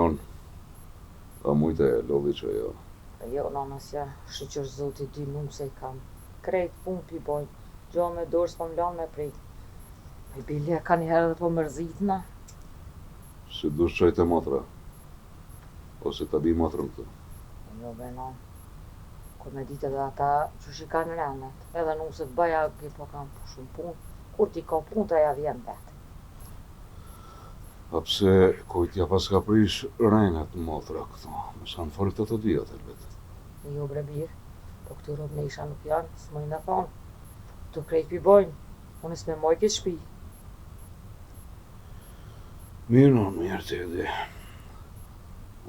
Non, a mujte e lodhi që jo? Jo, nana s'ja, shyqyr zotit dy nuse i kam. Krejt punë p'i bojnë, gjo me dorë s'po m'lanë me prit. Po i bile kanjëherë edhe po mërzitna. Si dush çoj te motra, ose ta bi motrën këtu. Jo bre non, kur me ditë edhe ata qysh i kanë renet, edhe nuset bajagi po kanë shumë punë, kur t'i ka punët aja vjen vetë. A pse kujt ja paska prish renet motra këtu, mos kanë folë këta të dyjat helbet. Jo bre bir, po këtu robnesha nuk janë, s'muj me thonë, këtu krejt p'i bojnë, unë s'pe maj këtë shpi. Mirë non, mirë ti e di.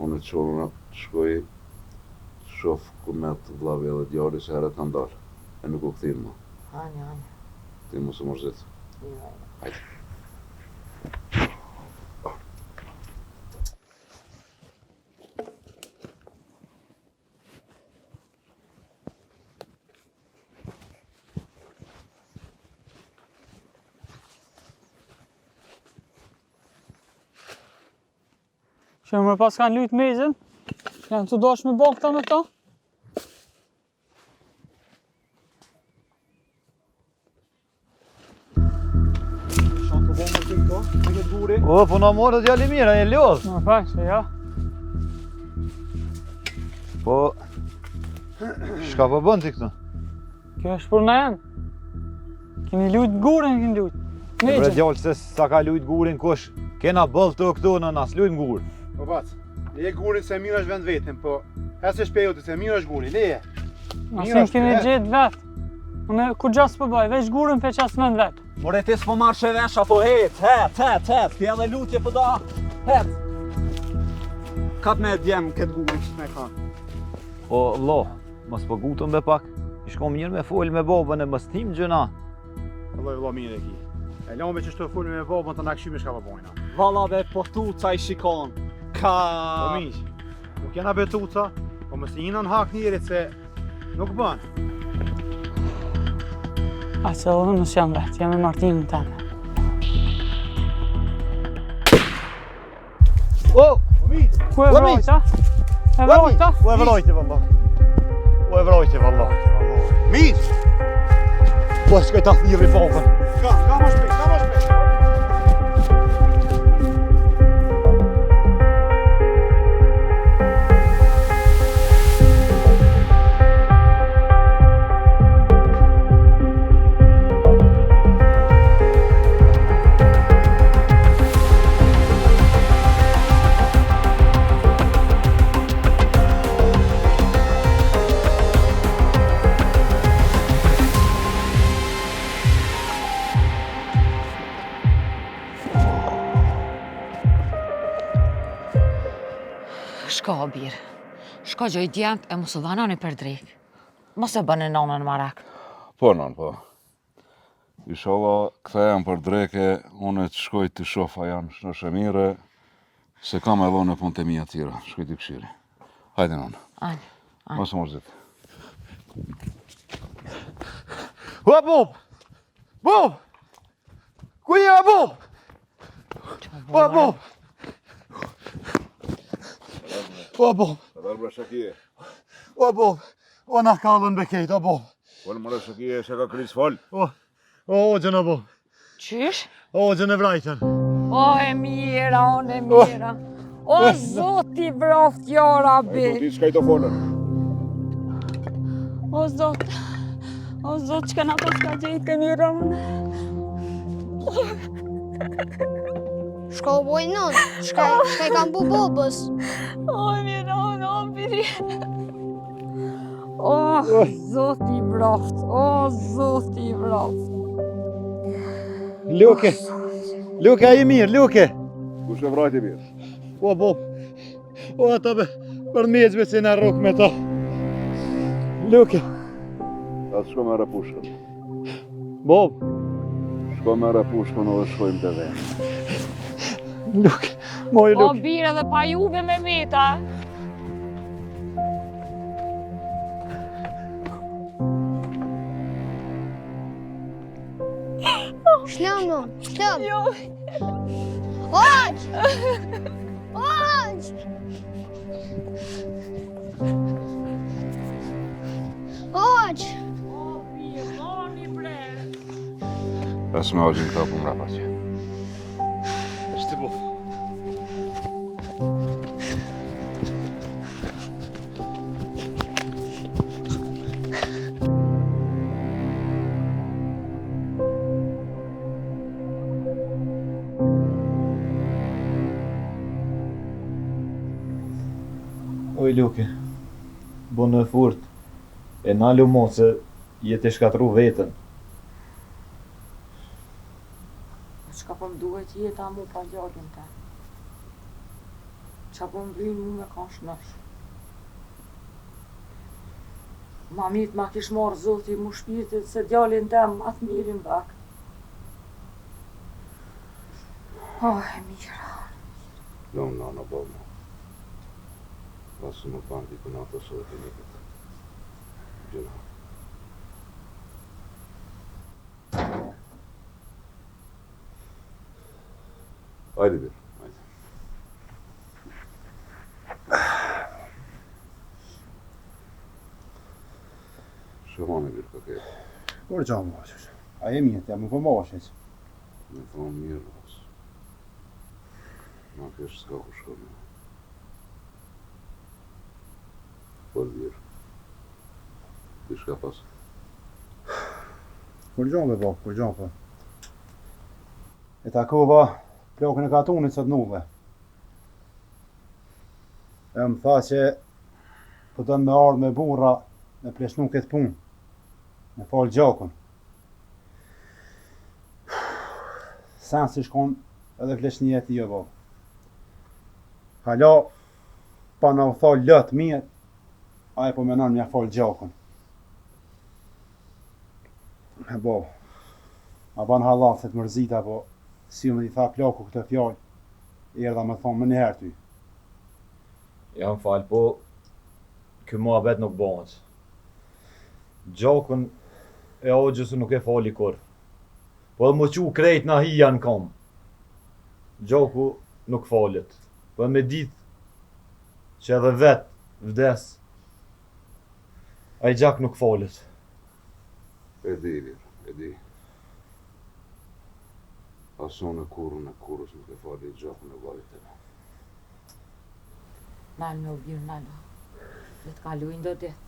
Unë çohna të shkoj të shof ku met vllavi edhe djali se herët kanë dalë e nuk u kthyen më. Hajde, hajde. Ti mos u mërzit. Jo, jo. Hajde. Që më pas kanë lujtë mezën, janë të dosh me bo këta me këto? O, po na morë djali mirë, e lodh. Më fal, se ja. Po, shka po bën ti këtu? Kjo është puna jem. Keni lujt gurin, keni lujt. E bre djalë se sa ka lujt gurin kush, kena boll të këtu në nas lujmë gur. Po bac, leje gurin se mirë është vend vetëm, po e se shpejot se mirë është guri, leje. Asin keni gjetë vetë. Unë kurgja s'po bëj, veç gurin pe qas vend vetë. More ti s'po marrsh vesh apo hec, hec, hec, hec, ti edhe lutje po da, hec. Kap me djem këtë gurin që me ka. Po vlo, mos po ngutëm be pak, i shko mirë me fol me babën e mos tim gjëna. Vëllai vëlla mirë e ki. E lëmë që shto fol me babën të na këshymi çka po bojna. Valla be po tuca i shikon. Ka Po miq, nuk jena be tuca, po mos i hina në hak njerit se nuk bën. A se edhe mos jam vetë, jam me Martinën teme. O, Ku e vrojta? E vrojta? U e vrojti valla. U e vrojti valla. Miq, Po shkoj ta thirri babën. ka, ka më shpejt, ka më shpejt. Shko, o bir. Shko gjoj djemt e mos u vanoni për drekë. Mos e bëni nonën marak. Po, non, po. Ishalla kthehem për dreke, unë të shkoj të shof a janë shnosh e mire, se kam edhe unë punët e mia tjera, shkoj të këshiri. Hajde nonë. Ajde. Mos u mërzit. O bab! Bab! Ku je bab? O bab! O bab! Kadal bre shakije. O bab! O na kallën be kejt, o bab! Fol more shakije, se ka kris fol. O, o, o gjënë bab! Qysh? O gjënë e vrajtën. O e mira, o e mira. O zoti vraft ja rabi. Ti çka i të folën? O zot, o zot, çka na pas ka gjetë kemi rënë. Shka u bojnë nënë? Shka, shka i kam bu babës? O e mira, o biri. O zoti vraft, o zoti vraft. Luke! Luke, a i mirë, Luke! Kush e vrajti mirë? O bab! O ata be, për meqve që na rrok me ta. Luke! A të shko merre pushkën. Bab! Shko merre pushkën edhe shkojmë të venë. Luke! Moj O Luke! bir edhe pa juve me meta. Shlëm, nënë, shlëm. Jo. Aq! Hoxhë! Hoxhë! Asë me hoxhën këta për mrapa që. Është të bufë. Oj Luke, bonu e furt, e nalu mo se je tu shkatrru veten. Po çka po më duhet jeta mu pa djalin tem? Çka po më vyn mu me kan shnosh? Ma mirë t'ma kish marrë zoti mu shpirtin se djalin tem ma të mirin bak. Oh, e mira. Lom nana bo mo. Pasë më pandi për natës edhe të njëkët. Gjëna. Hajde bir, hajde. Shëmoni bir, ka ke. Kur gja më qësh? A je mirë, ti më po më qësh. Me thonë mirë, vës. Ma kesh s'ka ku shkon. Po mirë. Ti shka pas? Kur gja me po, kur gja po. E takova plakun e katunit sot n'udhe. E më tha që po don me ardhë me burra me plesnu këtë punë, me falë gjakun. Sen si shkon edhe pleqnia e tij o babë. Hala, pa na u tha lot mirë, ai po menon me ja falë gjakun. E bo, ma ban hallall se të mërzita, po si më i tha plaku këtë fjalë, erdha me thonë menjëherë ty. Ja më falë, po ky muhabet nuk bëhet. Gjakun e axhës nuk e fali kurrë. Po edhe m'u çu krejt nahija në kom. Gjaku nuk falet. Po edhe me ditë që edhe vet vdes, ai gjak nuk falet. E di, bir, e di. As unë kurrën e kurrës nuk e fali gjakun e vllait tem. Nalnu bir, nalu. Le të kalojnë do ditë.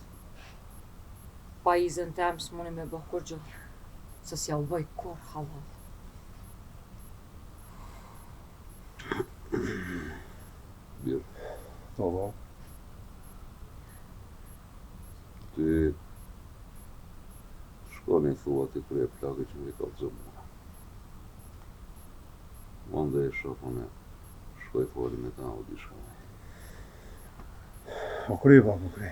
Pa izën tem s'muni me bo kurgjo, se s'jau bëj kurrë hallall. Bir. Po, po. Ti shkoni thua ti kryeplakit që më i kallxo mua. Mandej e shoh unë, shkoj foli me ta o diçka. Po kry, po, po kry.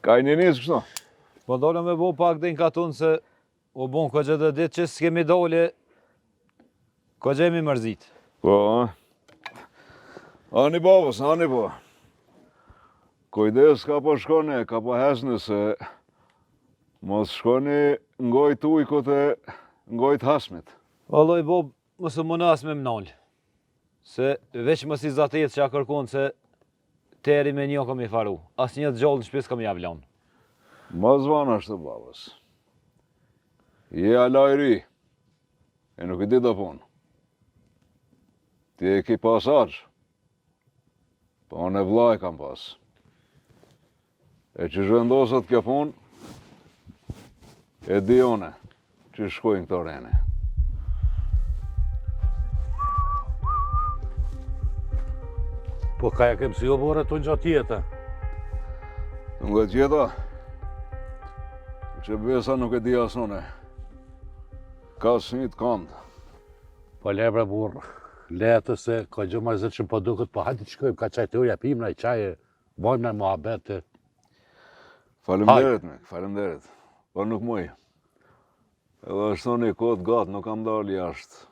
Ka i një njësë kështu? Po dolëm me bo pak dhe në katun se u bon kogja do ditë që s'kemi dole, kogja jemi mërzit. Po, a? Ani babës, ani po. Kujdes ka po shkoni, ka po hecni se mos shkoni n'gojë t'ujkut e n'gojë t'hasmit. Vallaj babë, mos u muno as me m'nalë. Se veç mos i zatet që a kërkon se teri me një kom i faru. Asnjë të gjallë në shpi s'kom ja vlon. Mos ban ashtu babës. Je ala i ri, e nuk i di do punë. Ti e ki pas axhë. Po unë vlla e kam pas. E qysh vendoset kjo punë, e di une qysh shkojnë këto rene. Po ka ja kem si jo bore të nga tjeta? Nga tjeta? Që besa nuk e di as une. Ka së një të kandë. Po le bre burrë, le atë se ka gjë më zë që po duket, po hajde të shkojmë, ka çaj të uja, pim naj çaj. Bojmë naj muhabet. Faleminderit, mik, faleminderit. Po nuk muj. Edhe është një kohë të gatë, nuk kam dalë jashtë.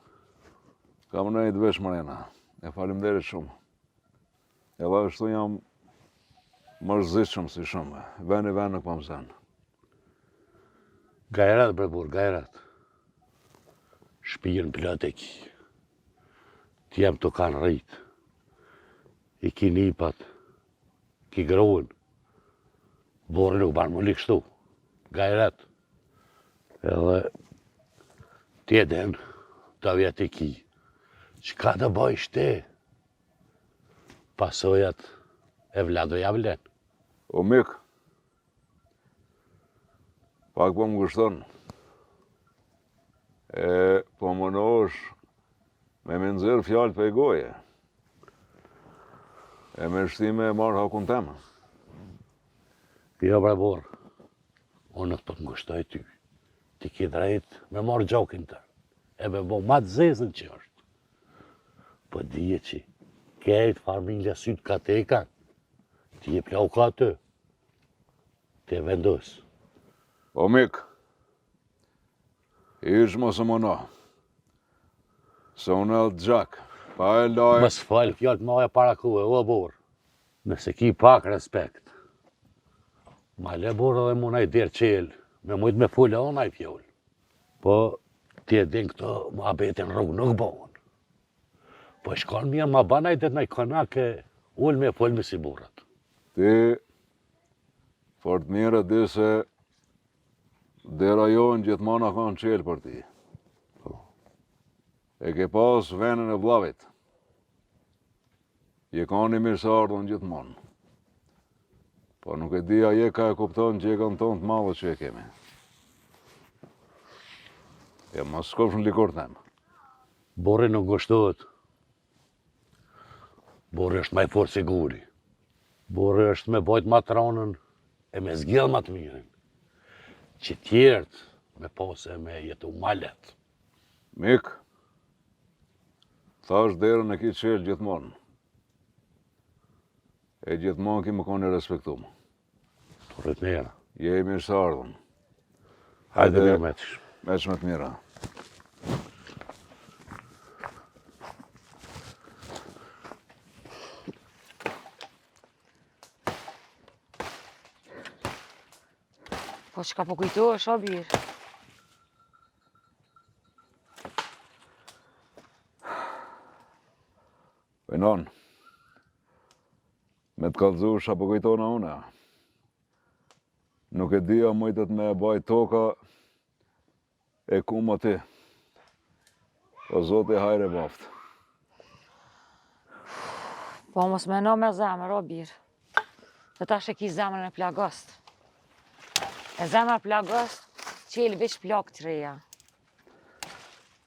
Kam nejtë veç mrena. E faleminderit shumë. Edhe ashtu jam mërzitshëm si shumë. Veni ven nuk po më zënë. Gajret, bre burrë, gajret. Shpijën plot e ki. Djemt t'u kanë rritë. I ki nipat. Ki gruen. Burri nuk ban me kështu. Gajret. Edhe ti e din, do vjet i ki. Çka të bëjsh ti? Pasojat evladve ja vlen. O mik, pak po më ngushton. E po munohesh me më nxjerr fjalët prej goje. E me shti me marrë hakun tem. Jo bre burrë, unë nuk po të ngushtoj ty. Ti ki drejt me marrë gjokin tënd, e me bo ma të zezën që është. Po dije që krejt familja sytë ka te kanë, ti je plaku aty, ti e vendos. O mik, hiç mos u muno, se unë edhe gjak, pa e laj... Mos fol fjalë të mëdha para kohe, o burrë, nëse ki pak respekt, ma le burrë edhe mu naj derë çelë, me mujtë me folë edhe naj fjalë. Po, ti e din këto muhabete në rrugë nuk bohen. Po shkon mirë, ma ban naj ditë naj konak e ulmi e folmi si burrat. Ti, fort mirë e di se dera jonë gjithmonë a kanë çelë për ti. Po. E ke pas venin e vllavit. Je kanë i mirëseardhun gjithmonë. Po nuk e di a je ka e kupton djegën tonë të madhe që e kemi. E mos shkofsh në likur të Burri nuk ngushtohet. Burri është ma i fortë se guri. Burri është me bajt ma t'ranën e me zgjedh ma të mirën. Që tjerët me pasë e me jetu ma letë. Mik, thash derën e ki çelë gjithmonë. E gjithmonë ki me konë i respektum. Të rritë mira. Je i mirëseardhun. Hajde mirë meqsh. Meqsh me të mira. Po çka po kujtohesh, o bir? Po non, me të kallzu çka po kujtona une. Nuk e di a mujtet me e bajt toka e ku më ti. Po zoti hajr e baftë. Po mos meno me zemër, o bir. Dhe tash e ki zemrën e plagost. E zemra e plagost, çel veç plagë të reja.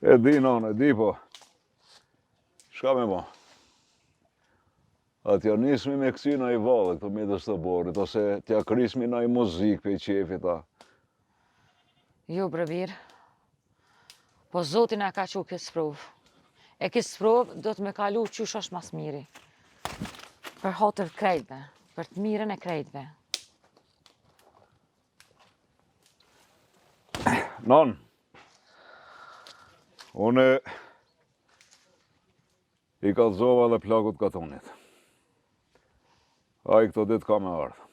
E di, nonë, e di, po. Shka me bo? A t'ja nismi me këcy naj valle këtu midës të oborrit, ose t'ja krismi naj muzikë prej qefit, a? Jo, bre bir. Po Zoti na ka çu këtë sprovë. E këtë sprovë do të me kalu qysh është ma s'miri. Për hatër të krejtve, për të mirën e krejtve. Non, unë i kallzova edhe plakut katunit. Ai këto ditë ka me ardhë.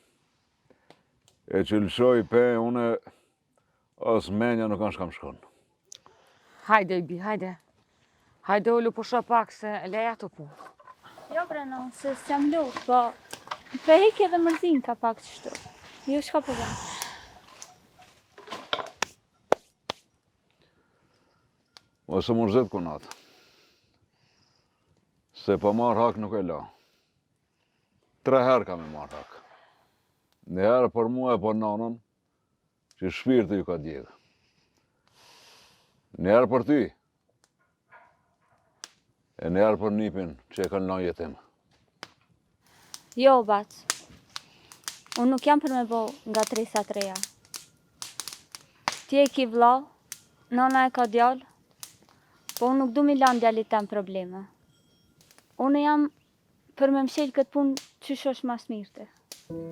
E që lëshoj pe, unë As menja nuk kanë shka më shkon. Hajde, bi, hajde. Hajde, ulu pusho pak se leja të pu. Jo, bre, no, se s'jam lodhë, po pe heki edhe mërzinë ka pak qështu. Jo, shka po bën? Mos u mërzit kunat. Se pa marrë hak nuk e la. Tre herë ka me marrë hak. Një herë për mua e për nanën, Që shpirti ju ka djegë. Një herë për ty, e një herë për nipin që e kanë lanë jetim. Jo, bac. Unë nuk jam për me bo ngatresa të reja. Ti e ki vlla, nana e ka djalë, po unë nuk du m'i lanë djalit tem probleme. Unë jam. Për me mshel këtë punë, qysh është ma s'mirti?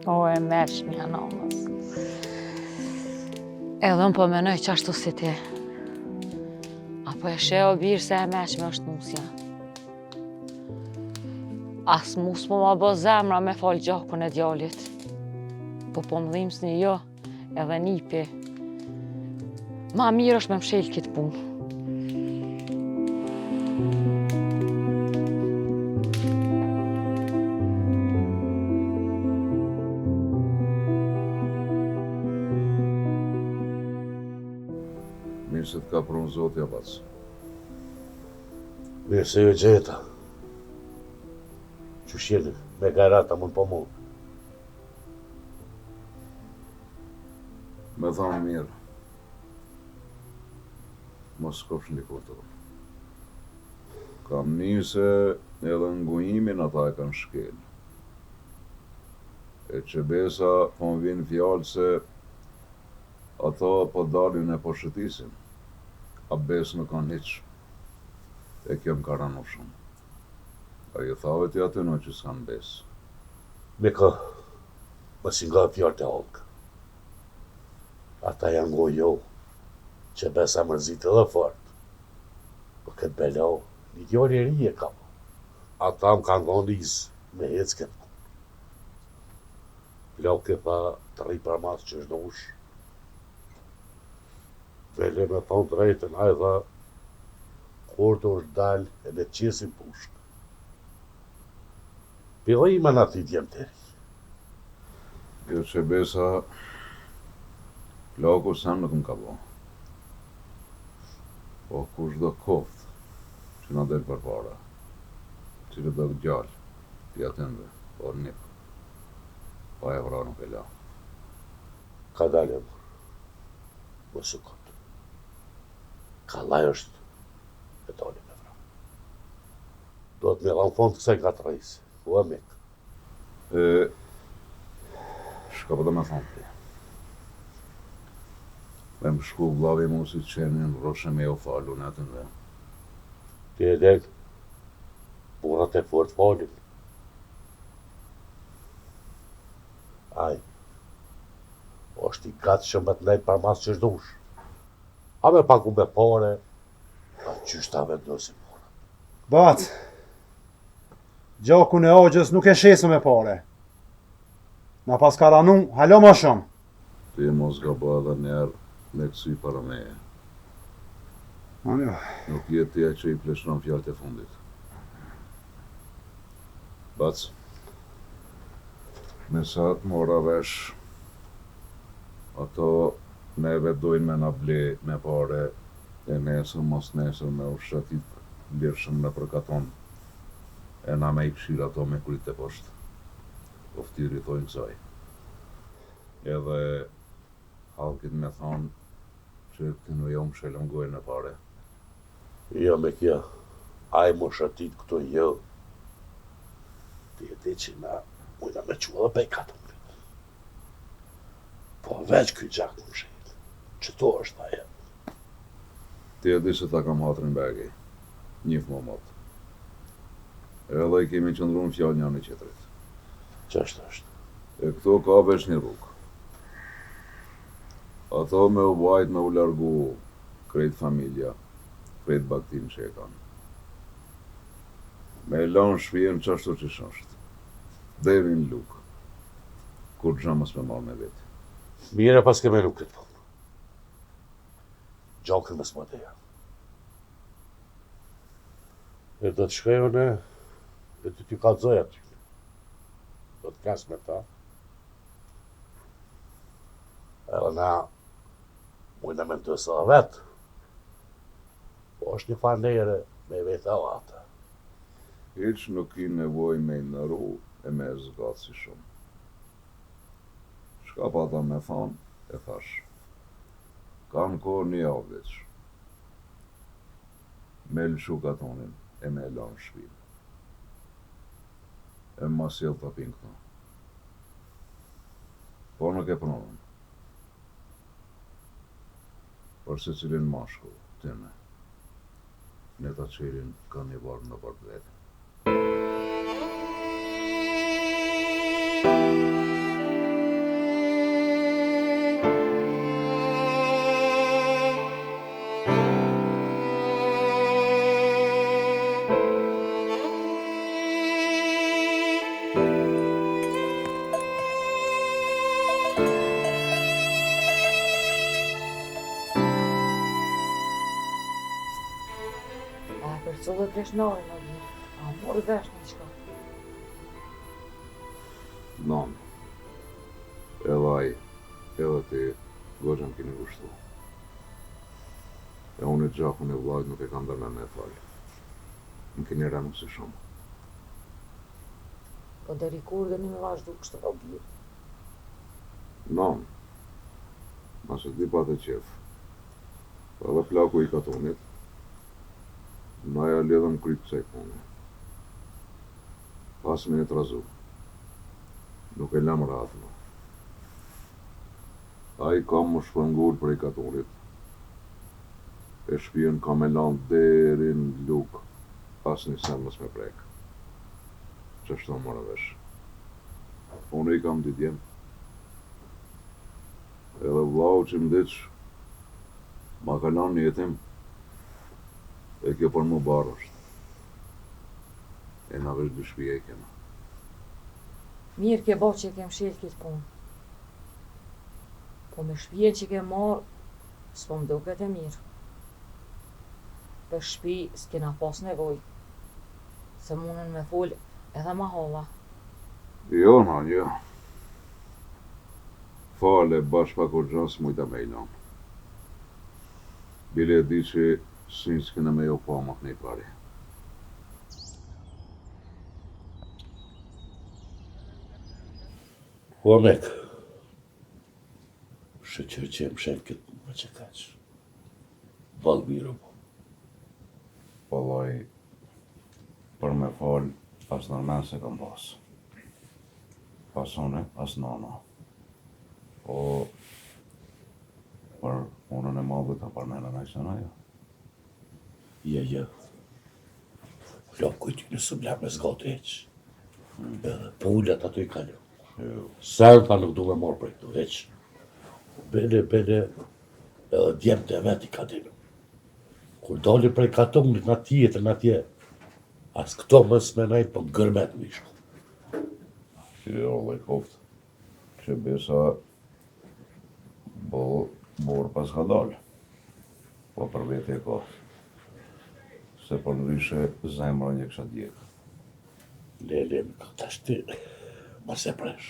O, e meçmja nanës. Edhe unë po menoj qashtu si ti. A po e sheh o bir se e meçme është nusja. As mu s'po ma bo zemra me falë gjakun e djalit. Po po më dhimsni jo, edhe nipi. Ma mirë është me mshel këtë punë. Mirë se të ka prunë Zoti, Abbas. Mirë se ju gjeta. Qysh jeni, me gajrat a mund po mund. Me thonë mirë. Mos kofsh ndiku të. Kam ni se edhe ngujimin ata e kanë shkel. E që besa po më vijnë fjalë se ato po dalin e po shëtisin. A besë nuk kanë hiç. E kjo më ka ranu shumë. A ju thave ti atyne që s'kanë besë? Miko, mos i nga fjalët e hallkë. Ata janë ngo jo, që besa mërzit edhe fort. Po këtë bela, një djalë i ri e ka. Ata më kanë dhonë izë me hec këtë punë. Plaki tha të rri përmas qysh dush. Bele me thonë drejtën, ai tha, kur të është dalë e me qesin pushkë. P'i dhimen atij djem të ri. Jo që besa, plaku sen nuk më ka bo. Po kushdo koftë që na del përpara, cilido djalë, i atynve, o nip, pa e vra nuk e la. Kadale mor, mos u kot. Kallaj është me dalë me vra. Duhet me dhanë fund kësaj ngatrrese, o mik. E, shka po do me thonë ti? Me më shku vllavi mu si qenin, rroshe me ju falë unë atynve. Ti e din, burrat e fort falin. Ai, është i gatshëm me të nejtë përmas qysh dush. A me pagu me pare, a qysh ta vendosim burrat. Bac, gjakun e axhës nuk e shesim me pare. Na paska ranu, hala ma shumë. Ti mos gabo edhe njerë me këcy para meje. Ani. Nuk je ti ai që i pleshnon fjalët e fundit. Bac, me sa të mora vesh, ato neve dojnë me na ble me pare e nesër mos nesër me u shëtit lirshëm nëpër katon e na me i kshir ato me kryt teposhtë. Po ftyrë i thojnë kësaj. Edhe hallkit me thonë që këtyne jau mshelëm gojën me pare. Jo me kjo, ai mu shëtit këtu jo. Ti e di që na mujna me çu edhe pej katunit. Po veç ky gjak mu mshel, qëtu është ajo. Ti e di se ta kam hatrin begi, njifmo mot. Edhe i kemi qëndru në fjalë njani tjetrit. Qashtu është. E këtu ka veç një rrugë. Ato me u vajt me u largu krejt familja, krejt bagëtinë që e kanë. Me e lanë shpijen qashtu qysh është. Deri në lugë. Kurgja mos me marrë me veti. Mirë e paske menu këtë punë. Gjakën mos ma derdh. E do të shkoj unë e do t'ju kallzoj aty. Do të flas me ta. Edhe na mujna me vendos edhe vetë. Po është një farë ndere me vetë edhe atë. Hiç nuk ki nevojë me i nëru e me e zgatë si shumë. Çka pata me thanë, e thashë. Kanë kohë një javë veç. Me lëshu katonin e me e lanë shpinë. E ma sjell tapinë këtu. Po nuk e pranun. Për secilin mashkull, tyne. Ne ta çelin ka një varr në bord vetin. kesh narin, o bir? A more vesh diçka? Nanë, edhe ai, edhe ti, goxha më keni ngushtu. E unë gjakun e vllait nuk e kam ndërmend me falë. Më keni rënë si shumë. Po deri kur doni me vazhdu kështu o bir? Nanë, mase ti pate qef, edhe plaku i katunit, na ja lidhëm kryt kësaj pune. Hasmin e trazu. Nuk e lamë rahat më. Ai ka m'u shpërngul prej katunit, e shpijën ka me lanë deri në lugë asnjë send mos me prek. Qashtu morëm vesh. Unë i kam dy djem. Edhe vllau që m'vdiq ma ka lanë një jetim. E kjo për mu barrë është. E na veç dy shpija i kena. Mirë ke bo që e ke mshel këtë punë. Po me shpijen që ke marrë, s'po më duket e mirë. Për shpi s'kena pas nevojë. Se munën me fol edhe mahalla. Jo, nanë, jo. Fale, bash pa kurgja s'mujta me i lanë. Bile e di që synë s'kena me jo pa ma kënej pari. O mek, shyqyr që e mshel këtë punë, me që kaq. Boll mirë u bo. Vallai, për me fol, as nërmen s'e kam pas. As une, as nana. Po, për punën e madhe ta përmena naj sen ajo. Jo, jo. Lo, kujt në së bla me zgatë hiç. Edhe pulat ato i kalu. Jo. Senta nuk du me marrë prej këtu, hiç. Bele, bele, edhe djemtë e vet i ka dinu. Kur dali prej katunit në tjetër, në atje, as këto mos me nejt, po gërmet me shku. Jo, lloj koftë. Që besa, bo, burrë pas ka dalë. Po për vete e ka. Se për ndryshe zemrën e kisha djegë. Le, le, më ka tash ti, mos e presh.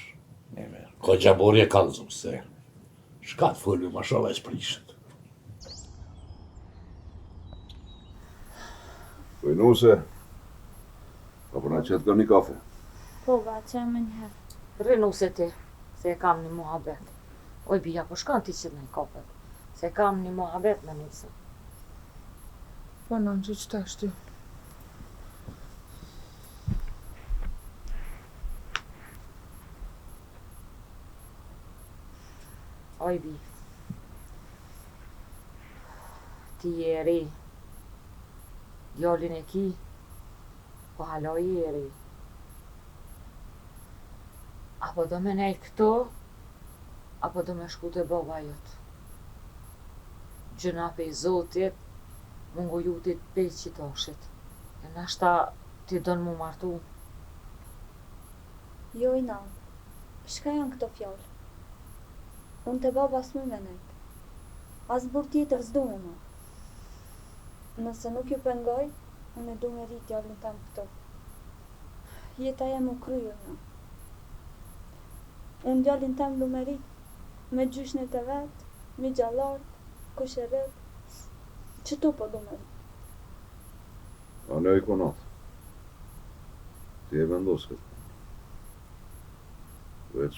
Ko gjabori e kallëzum se, shka të folmi ma shumë veç prishet. Po nuse, a po na qet ka një kafe? Po, baca, menjëherë. Rri nuse ti, se e kam një muhabet. Oj bija, po shkon ti qit një kafe, se e kam një muhabet me nuse. Po, nanë, që që tash ti? Oj bi. Ti je e re. Djalin e ki, po hala je e re. Apo do me nejt këtu, apo do me shku te baba jot. Gjynah pej Zotit, m'u nguju ti pej qitashit. E nashta ti don m'u martu. Jo oj nanë, shka janë këto fjalë? Unë te baba s'muj me nejt. As burrë tjetër s'du me marrë. Nëse nuk ju pengoj, unë e du me rrit djalin tem këtu. Jeta jem u kry oj nanë. Unë djalin tem du me rrit me gjyshnit e vet, mixhallart, kushërit, qëtu po du me rrit. Ani oj kunat. Ti e vendos këtë punë. Veç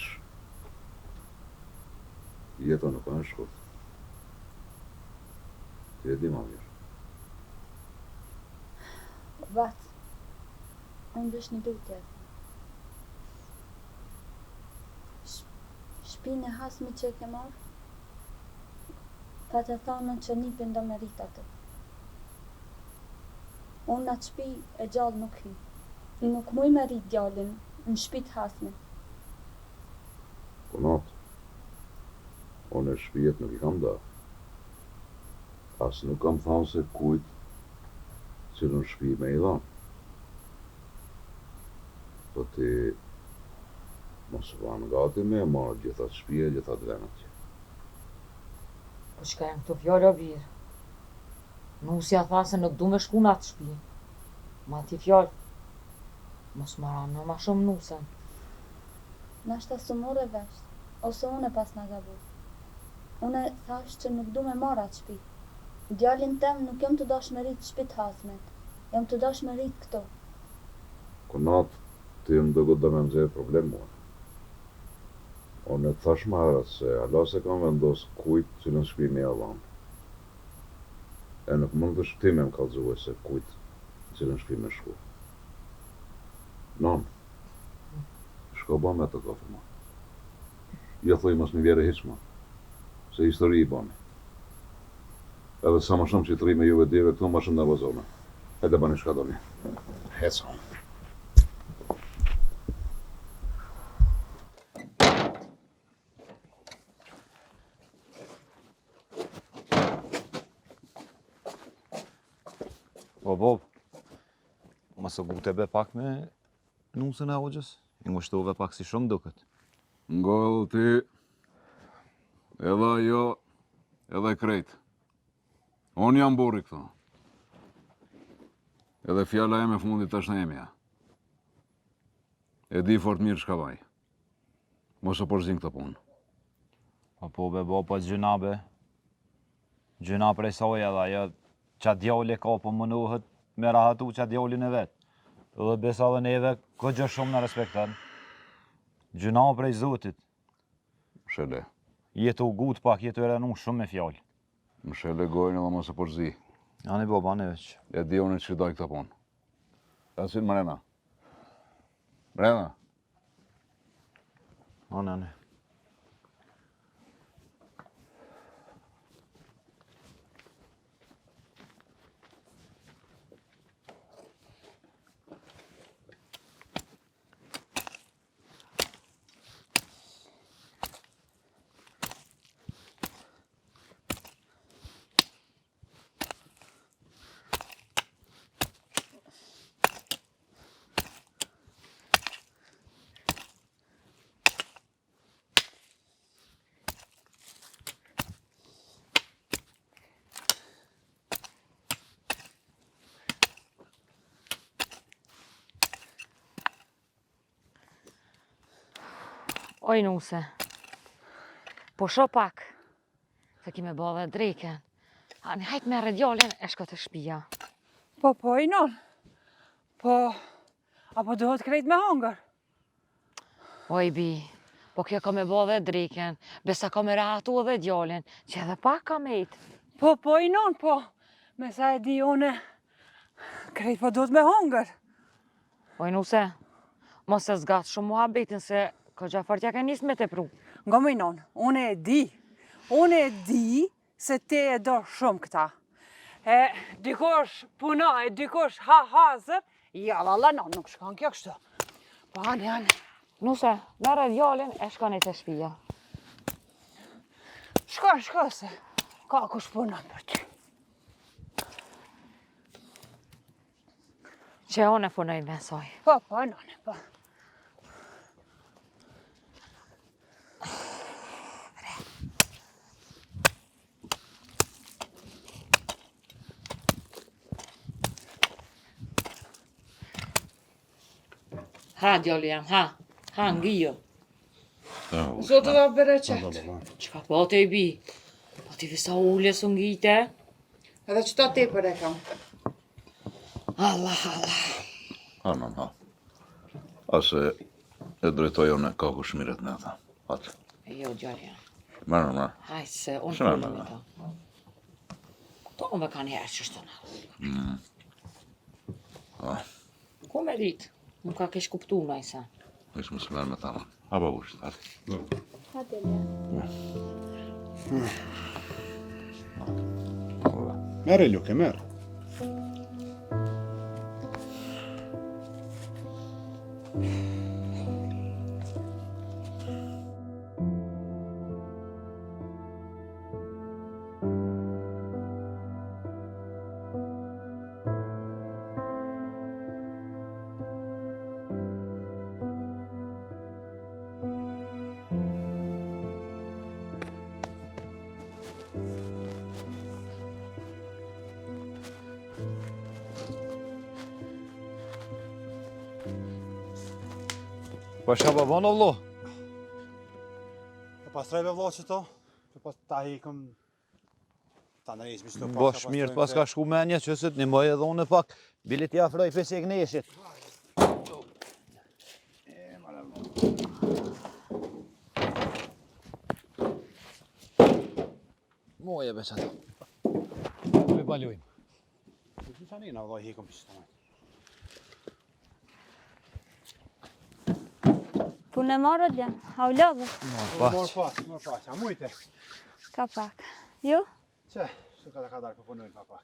jeta nuk a e shkurt. Ti e di ma mirë. Bac, unë veç një lutje. Shpinë e hasmit që e ke marrë, pate thanën që nipin do me rrit aty. Unë në atë shpi e gjallë nuk hy. Nuk muj me rrit djalin në shpi të hasmit. Kunat, unë shpijet nuk i kam da. As nuk kam thanë se kujt cilën shpi me i dhanë. Po ti mos ban gati me e marrë gjithë atë shpi e gjithë atë ven atje. Po çka janë këto fjalë o bir? Nusja tha se nuk du me shku në atë shpi. Ma ti fjalë, mos ma rano ma shumë nusen. Nashta s'u more vesh, ose unë pasna gabu. Une thash që nuk du me marrë atë shpi. Djalin tem nuk jom tu dashtë me rritë n'shpi t'hasmit, jom tu dashtë me rritë këtu. Kunat, ti më duket do me m'nxjerr problem mua. Unë të thash ma herët se hala s'e kam vendos kujt cilën shpi me ja dhanë. E nuk mundesh ti me më kallxue se kujt cilën shpi me shku. Nonë, shko ba me ato kafe ma. Jo thuj mos m'i bjere hiç ma, se histori i bani. Edhe sa më shumë që të rri me juve dyve këtu, më shumë nervozona. Hajde bani çka doni. Heco. Po, po, mos u ngute be pak me nusën e hoxhës, i ngushtove pak si shumë duket. Ngo edhe ti, edhe ajo, edhe krejt. Unë jam burri këtu. Edhe fjala eme e fundit është e emja. E di fort mirë çka baj. Mos u përzi n'këto punë. Po po be bo, po gjynah be. Gjynah prej saj edhe ajo qat djalë e ka po mundohet me rahatu qat djalin e vet. Edhe besa edhe neve kogja shumë na respekton. Gjynah prej Zotit. Mshele. Je tu u gut pak, je tu e rënu shumë me fjalë. Mshele gojën edhe mos u përzi. Ani bo, ani veç. E di unë që daj këto punë. Ecin mrena. Mrena. Ani, ani. Oj nuse, pusho pak, se ki me bo dhe drekën. Ani, hajt merre djalin e shko te shpia. Po, po, oj non. Po, a po duhet krejt me hongër? Oj bi, po kjo ka me bo dhe drekën, besa ka me rahatu edhe djalin, që edhe pak ka mejt. Po, po, oj non, po, me sa e di une, krejt po duhet me hongër. Oj nuse, mos e zgat shumë muhabetin se kogja fort ja ke nis me tepru. Ngo moj non, unë e di, unë e di se ti e do shumë këta. E dikush puno, e dikush ha hazër, ja valla non, nuk shkon kjo kështu. Po ani, ani. Nuse, merre djalin e shkoni te shpia. Shko, shko se, ka kush punon për ty. Që unë e punoj me saj. Po, po, nënë, po. Ha, djali jem, ha. Ha, ngijo. Zoti dhashtë bereqet. Çka po të i bi? Po ti visa ule s'u ngite? Edhe qëta tepër e kam. Allah, Allah. Ha, në, ha. A se e drejtoj unë ka kush mirret me ata. Atë. Jo, djali jem. Merë, merë. Hajt se unë Shme, punë merë. me ta. To unë kanë herë që shtë në. Mm. Ah. Ku me ditë? Nuk ka kesh kuptu në isa. Veç mos merr me ta. Ha babush, hajde. Hajde, le. Merre, Luke, merre. Po çka po bon o vllo? Po pastroj be vllo qëto, po pas ta hikëm ta ndreqmi qëto pak. Bosh mirë, pas ka shku menja që se të nimoj edhe unë pak. Bile t'i afroj për se gneshit. Moje be qato. Me palujmë. Që që një në vëllaj hikëm për qëto. Punë e marë, djem, a u lodhët? Marë pak, marë pak, a mujte? Ka pak. Ju? Që, që ka të ka darë për punojnë pa pak.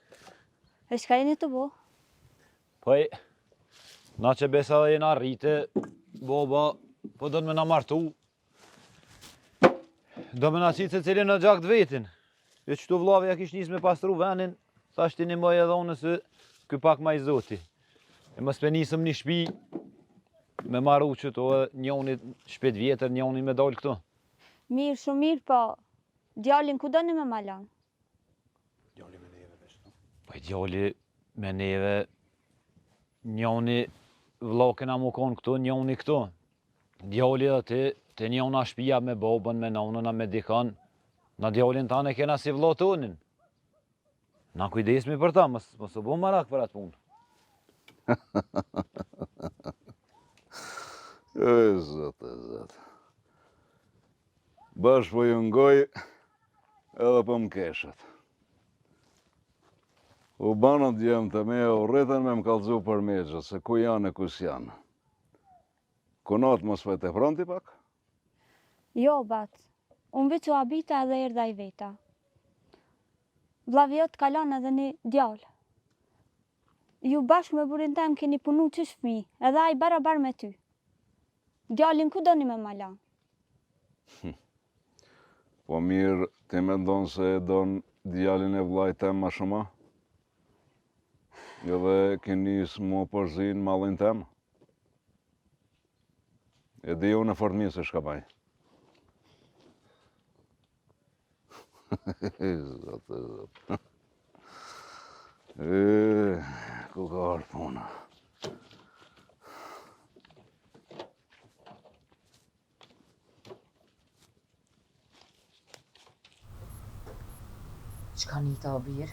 E çka jeni tu bo? Po e, na që besa dhe jena rritë, baba, po don me na martu, Do me na qitë secilin në gjak të vetin. Jo qëtu vllavi ja kish nisë me pastru venin, thash t'i nimoj edhe unë se ky pak ma i zoti. E mos pe nisëm një shpi me maru qëtu edhe njoni shpi t'vjetër, njoni me dalë këtu. Mirë, shumë mirë, po djalin ku doni me ma lanë? Djali me neve veç, no? Po djali me neve, njoni vlla kena mu konë këtu, njoni këtu. Djali edhe ti, te njona shpia me babën, me nonën, a me dikon, na djalin tanë e kena si vlla tonin. Na kujdesmi për ta, mos, mos u bo marak për atë punë. E, zot, e, zot. Bash po ju ngoj edhe po më keshet. U banët djemtë e mi e u rritën me më kallzu për mexhët, se ku janë e ku s'janë. Kunat mos po e tepron ti pak? Jo, bac. Unë veç u habita edhe erdha i veta. Vllavi jot ka lanë edhe një djalë. Ju bashkë me burrin tem keni punu qysh fëmijë, edhe ai barabar me ty. Djalin ku doni me ma lanë? Po mirë, ti mendon se e don djalin e vllait tem ma shumë a? Edhe ke nis m'u përzi n'mallin tem? E di unë fort mirë se shka baj. Zot, zot. E, ku ka ardhë puna? Çka nita o bir?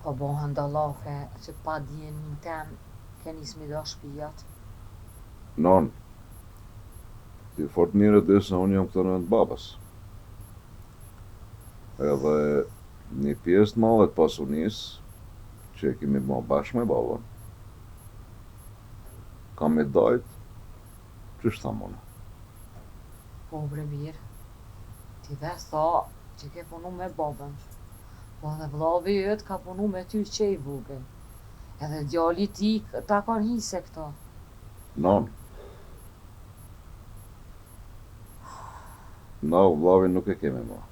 Po bohen do llafe që pa dijenin tem ke nis m'i da shpijat. Non, ti fort mirë e di se unë jam këtu në vend të babës. Edhe një pjesë të madhe të pasunisë që e kemi ba bashkë me babën, kam me dajt qysh tham unë. Po bre bir, ti vetë tha që ke punu me babën, po edhe vllavi yt ka punu me ty që i vogël, edhe djali i tij takon hise këto. Nonë, na vllavin nuk e kemi ma.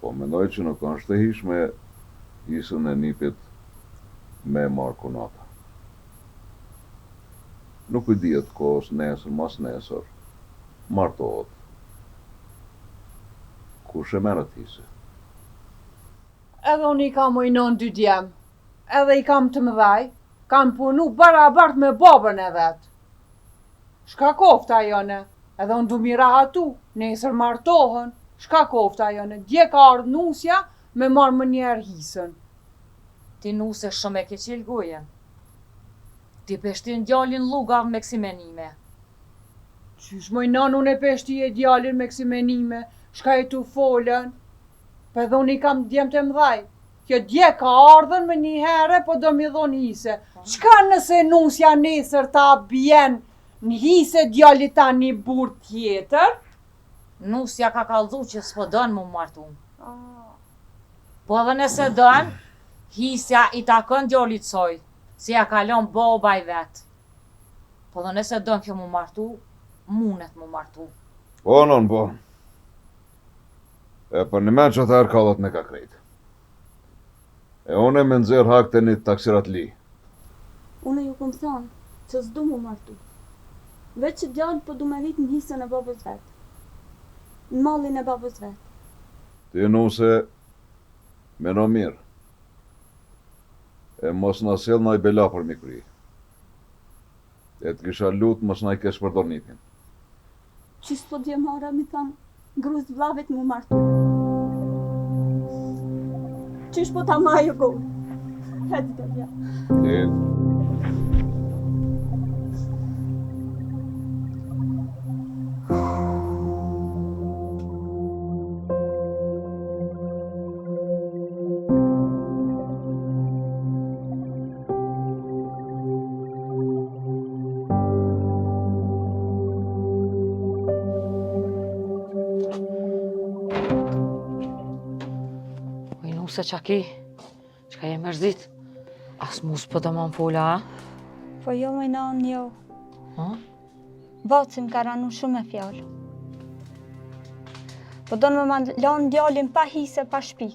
Po mendoj që nuk është e hijshme hisën e nipit me e marrë kunata. Nuk i dihet kohës nesër masnesër martohet. Kush e merr atë hise? Edhe unë i kam moj nonë dy djem, edhe i kam të mëdhaj, kanë punu barabart me babën e vet. Shka koftë ajo në, edhe unë du m'i rahatu, nesër martohen, shka koftë ajo në, dje ka ardhë nusja me marrë menjëherë hisën. Ti nuse shumë e ke çelë gojën. Ti pe shtin djalin llugave me kësi menime. Qysh moj nënë unë e pe shtije djalin me kësi menime, shka je tu folën, po edhe unë i kam djemtë e mdhaj. Kjo dje ka ardhën menjëherë po do m'i dhonë hise. Çka nëse nusja nesër ta bjen në hise djalit tan një burrë tjetër? Nusja ka kallzu që s'po don m'u martu. Po edhe nëse don, hisja i takon djalit saj, se ja ka lon baba i vet. Po edhe nëse don kjo m'u martu, munet m'u martu. Po non po. E për një men qatëherë kallet me ka krejt. E une me nxjerr hak te një taksiratli. Une ju kom thanë që s'du m'u martu. Veç që djali po du me rrit në hisën e babës vet. Në mallin e babës vet. Ti nuse meno mirë. E mos na sjell naj bela përmi kry. E të kisha lut mos na i keqpërdor nipin. Qysh s'po t'vjen marre m'i thanë grus vllavit m'u martu. Qysh po ta maj gojën. Hec dëmja. E. Oj, nuse qa ki? Çka je mërzit? As mu s'po do me m'fol, a? Po jo, moj nanë, jo. Ha? Baci më ka ranu shumë me fjalë. Po don me ma lanë djalin pa hise, pa shpi.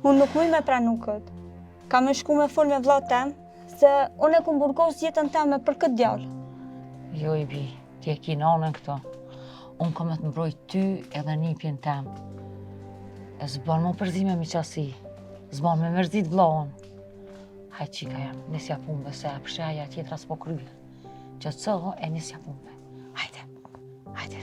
Unë nuk muj me pranu këtë. Kam me shku me fol me vllatë tem, se unë e kum burgos jetën teme për këtë djalë. Jo i bi, ti e ki nanën këto. Unë kam me të mbrojt ty edhe nipin tem. E s'ban m'u përzi me miqasi, s'ban me mërzit vllaun. Hajt qika jem, nisja punëve se e pësheja tjetra s'po kryhet. Qetësohu e nisja punëve. Hajde, hajde.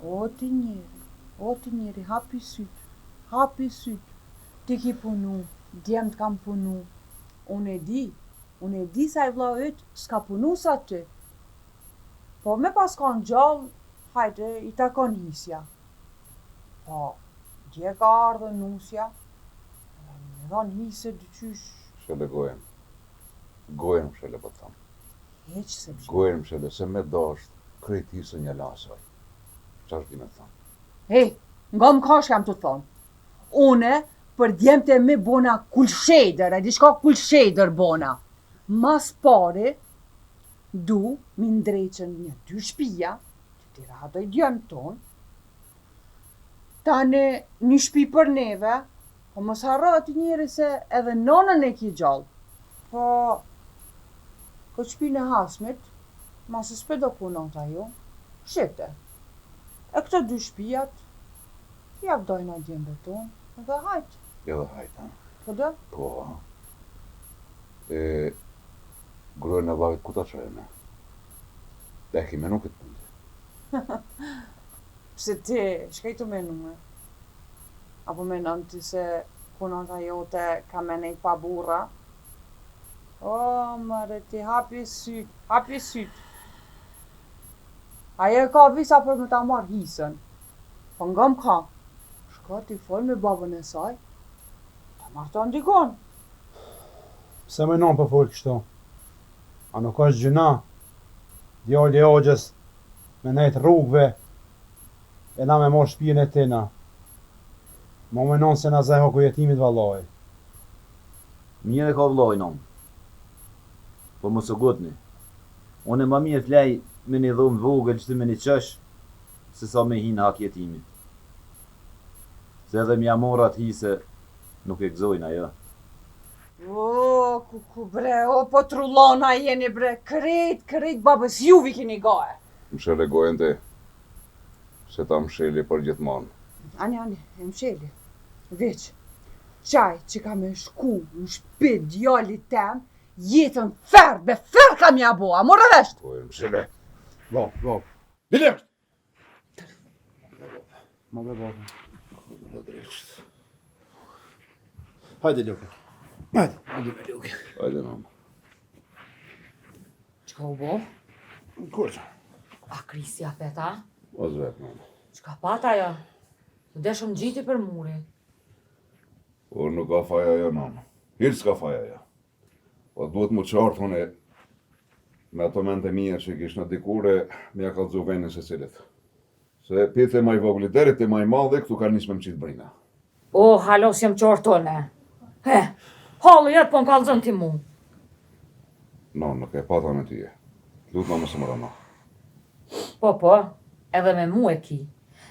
O ti njeri, o ti njeri, hapi sytë, hapi sytë, ti ki punu, djemtë kanë punu, unë e di, unë e di se ai vllau yt s'ka punu sa ty. Po me pas kanë gjallë, hajde, i takon hisja. Po, dje ka ardhë nusja, edhe me dhanë hise dyqysh. Mshele gojën, gojën mshele po të tham. Hiç s'e mshel. Gojën mshele, se me dasht, krejt hisën ja la asaj. Çfarë di me të thonë? Hej, nga më ka jam tu të thonë. Une, për djemtë e mi bona kulshedër, e di çka kulshedër bona. Mas pari, du mi ndreqën një dy shpia, që t'i rahatoj djemtë tonë, tani një shpi për neve, Po mos harro ti njeri se edhe nonën e ki gjallë. Po këtë shpinë e hasmit, masi s'pe do kunata ju, shite. E këto dy shpijat, ja dojna djemve tonë, edhe hajt. Edhe hajt, ha? Po do? Po. E gruën e vllavit ku ta çojmë? E ki menu këtë punë ti? Pse ti, çka je tu menu? Apo menon ti se kunata jote ka me nejt pa burra? O, mëre ti hapi syt, hapi syt. Ajo e ka visa për me ta marrë hisën. Po nga më ka. Shko ti fol me babën e saj, ta marton dikun. Pse moj nonë po fol kështu? A nuk është gjynah? Djali i axhës me nejt rrugëve E na me marrë shpijën e tina. Mo moj nonë se na zë haku jetimit vallai. Mirë e ka vllai nonë. Po mos u ngutni. Unë ma mirë flej me një dhomë vogël qëtu me një qosh, se sa me hi në hak jetimit. Se edhe me ja marrë atë hise nuk e gëzojnë ajo. O, kuku bre, o po trullona jeni bre, krejt, krejt babës juvi keni gae. Mshele gojën ti. Se ta msheli për gjithmonë. Ani, ani, e msheli. Veç, qaj që ka me shku në shpi djalit tem, jetën ferr, be ferr kam ja bo, a more vesh? Gojën mshele. Bo, bo. Dile! Ma be, bo. Hajde, Luke. Hajde, hajde, Luke. Hajde, mama. Çka u bo? Kurrë. A krisi apet, a? O zvet, mama. Çka pat ajo? U deshëm ngjiti për muri. O, nuk ka faj ajo, mama. Hiç s'ka faj ajo. Po duhet m'u qartë unë me ato mendtë e mija që kishna dikur e me ja kallzu venin secilit. Se pi te ma i vogli deri te ma i madhi këtu ka nisë me më qitë brina. O, halo s'jam qartë unë. He, halli jot po më kallzon ti mu. No, nuk e pata me tyje. Lutna mos e më rëno. Po, po, edhe me mu e ki.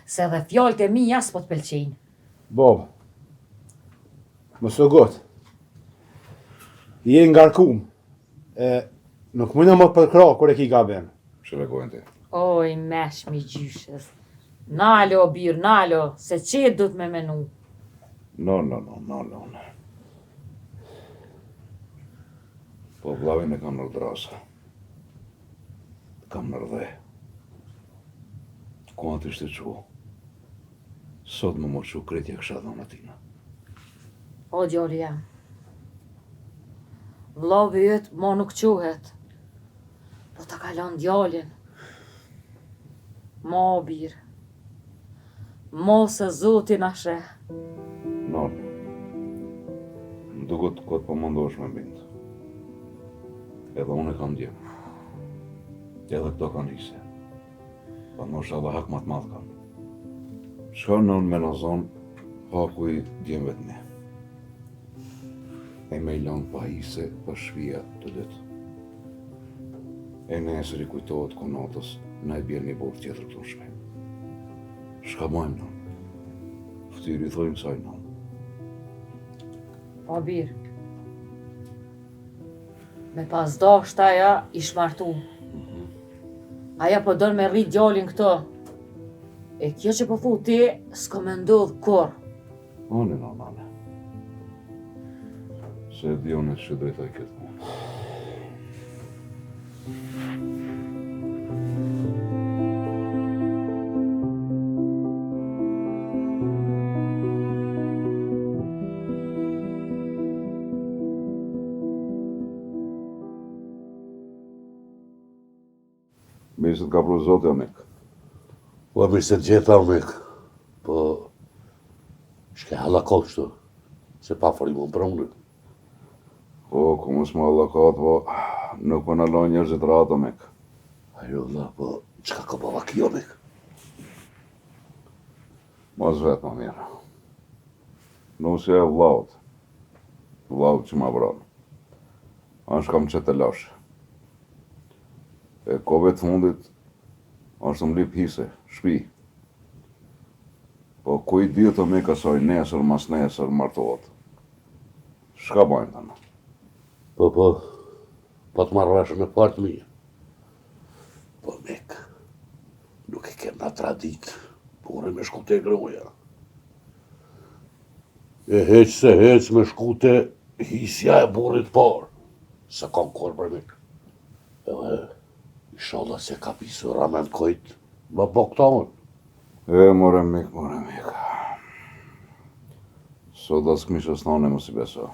Se edhe fjalët e mia s'po të pëlqejnë. Babë, mos u ngut. Je i ngarkum, e nuk mujna me t'përkrah kur e ki gabim. Që regojnë ti? O, i meshmi gjyshës. Nalo, o bir, nalo, se qetë duhet me menu. No, no, no, no, no, no. Po vllavin e kam nër drasa. Kam nër dhe. Ku atë ishte çu? Sot me m'u çu krejt ja kisha dhënë atina. O djali jem. Vllavi yt mo nuk çohet. Po ta ka lënë djalin. Mo bir. Mo se Zoti na sheh. Nonë. Më duket kot po mundohesh me m'bind. Edhe unë e kam djem. Edhe këto kanë hise. Po ndoshta edhe hak ma të madh kanë. Çka nënë me na zonë haku i djemve të mi. E me i lanë pa hise, pa shpia të dytë. E nesër i kujtohet kunatës, na i bjen një burrë tjetër këtu në shpi. Çka bajmë nënë? Ftyrë i thojmë kësaj nënë. Po bir. Me pas dasht aja ish martu. Aja po don me rrit djalin këtu. E kjo që po thu ti, s'ka me ndodh kurr. Ane, nënë, ane. Se e di unë që drejtoj këtë punë. Mirë se të ka pru Zoti, o mik. Po, mirë se të gjeta, o mik. Po, shke hallakot kështu, se pa frymë për unë. Po, ku mos më hallakot, po, nuk po na lojnë njerëzit rahat, o mik. Ajo, vlla, po, çka ka ba kjo, mik? Mos vet ma mirë. Nusja e vllaut. Vllaut që ma vranë. Ashtë ka më qet telashe. E kohëve të fundit, është më lip hise, shpi. Po ku i dihet o mik asaj nesër, mas nesër, martohet. Çka bajmë tani? Po, po, po të marr vesh në fort mirë. Po, mik, nuk e kem na traditë, burri me shku te gruja. E heq se heq me shku te hisja e burrit parë. S'e kam kurrë për mik. Edhe, ishalla se ka pisu ramen kojt, më bo këta unë. E, more mik, more mik. Sot as këmishës nane mos i beso.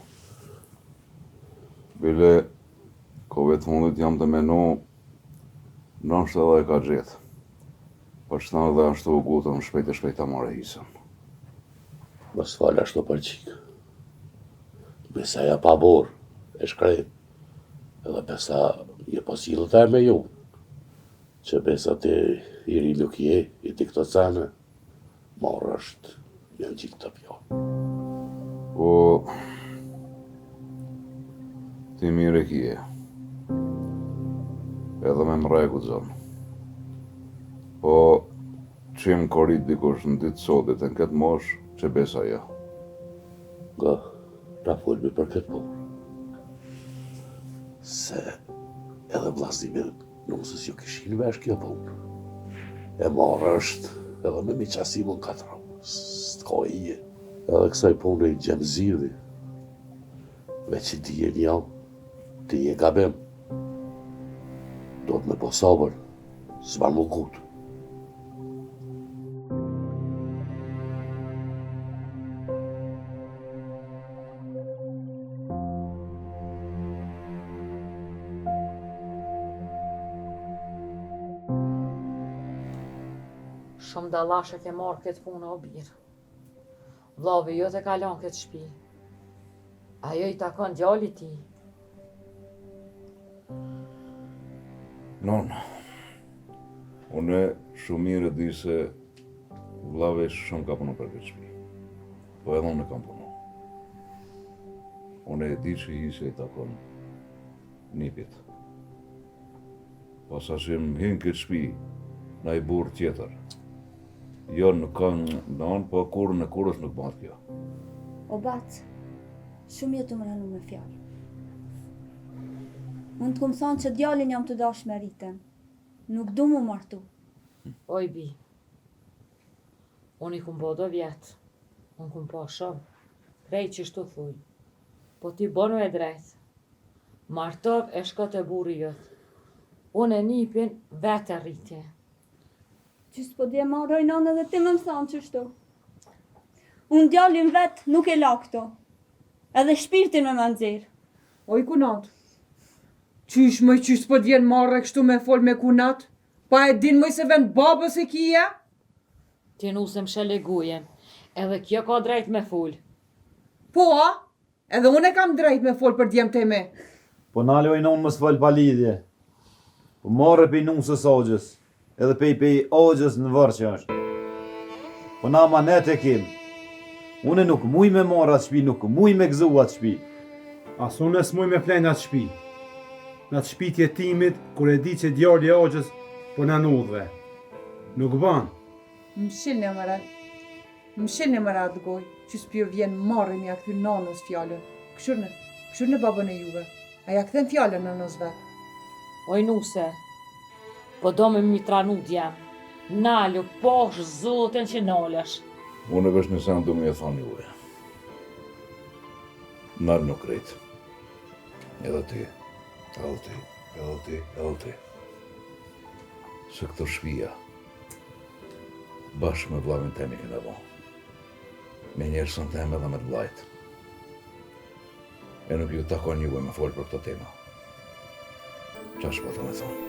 Bile, kohëve të fundit jam tu menu, ndoshta edhe e ka gjetë. Po qëta edhe ashtu u ngutëm shpejt e shpejt ta marrë hisën. Mos fol ashtu për qikë. Besa ja pa burrë, e shkretë. Edhe besa një po sillet ajo me ju. Që besa ti i ri nuk je, i di këto sene. Marrë është, janë gjithë këto fjalë. Po, ti mirë e kije. Edhe me më rregull zonë. Po, që më korit dikush në ditë sotit e në këtë moshë, që besa jo. Nga, ta folmi për këtë punë. Se edhe vllaznimin Nuses ju kishin vesh kjo punë. E marrë është edhe me mi qasi më në katër, s'ka ije. Edhe kësaj pune i gjen zgjidhje. Veç i dije një, ti je gabim. Do të me bo sabër, s'ban m'u ngut. Shumë dallash e ke marrë këtë punë o bir. Vllavi jot e ka lanë këtë shpi. Ajo i takon djalit tij. Nonë, unë shumë mirë e di se vllavi shumë ka punu për këtë shpi. Po edhe unë kam punu. Unë e di që hisja i takon nipit. Po sa që më hinë këtë shpi, naj burrë tjetër. Jo, nuk ka nënë, po kurrën e kurrës nuk bëhet kjo. O bac, shumë je tu më rënu me fjalë. Unë të kum thonë që djalin jam tu dashë me rritën. Nuk du mu martu. Oj bi, unë i kum bo do vjet, unë kum pa shumë, krejt qështu thujnë. Po ti bonu e drejtë, martohu e shko te burri jot. Unë e nipin vetë e rriti. Qysh s'po të vjen marre oj nanë edhe ti me më thanë qështu. Unë djalin vet nuk e la këtu. Edhe shpirtin me ma nxjerr. Oj kunat. Qysh moj qysh s'po të vjen marre kështu me fol me kunat? Pa e din moj se vend babës e kije? Ti nuse mshele gojën, edhe kjo ka drejt me fol. Po a? Edhe unë e kam drejt me fol për djemtë e mi. Po nale oj nonë mos fol pa lidhje. Po marre pej nusës axhës, edhe pej pej axhës në vorr që është. Po na amanet e kem. Unë nuk muj me marr atë shpi, nuk muj me gëzu atë shpi. As unë s'muj me flejt në atë shpi. Në atë shpi të jetimit, kur e di që djali i axhës po nen udhëve. Nuk ban. Mshilne more. Mshilne more atë gojë, që s'p'ju vjen marre m'ja kthy nanës fjalën. Kqyrne, kqyrne babën e juve. A ja kthen fjalën nënës vet. Oj nuse, po do me m'i tranu djem. Nalu, pash zotin që nalesh. Unë veç një sen du me ju thonë juve. Nalnu krejt. Edhe ti, edhe ti, edhe ti, edhe ti. Se këto shpia, Bashkë me vllavin tem i kena bo. Me njersën teme dhe me të vllajt. E nuk ju takon juve me folë për këto tema. Qaq po du me thonë?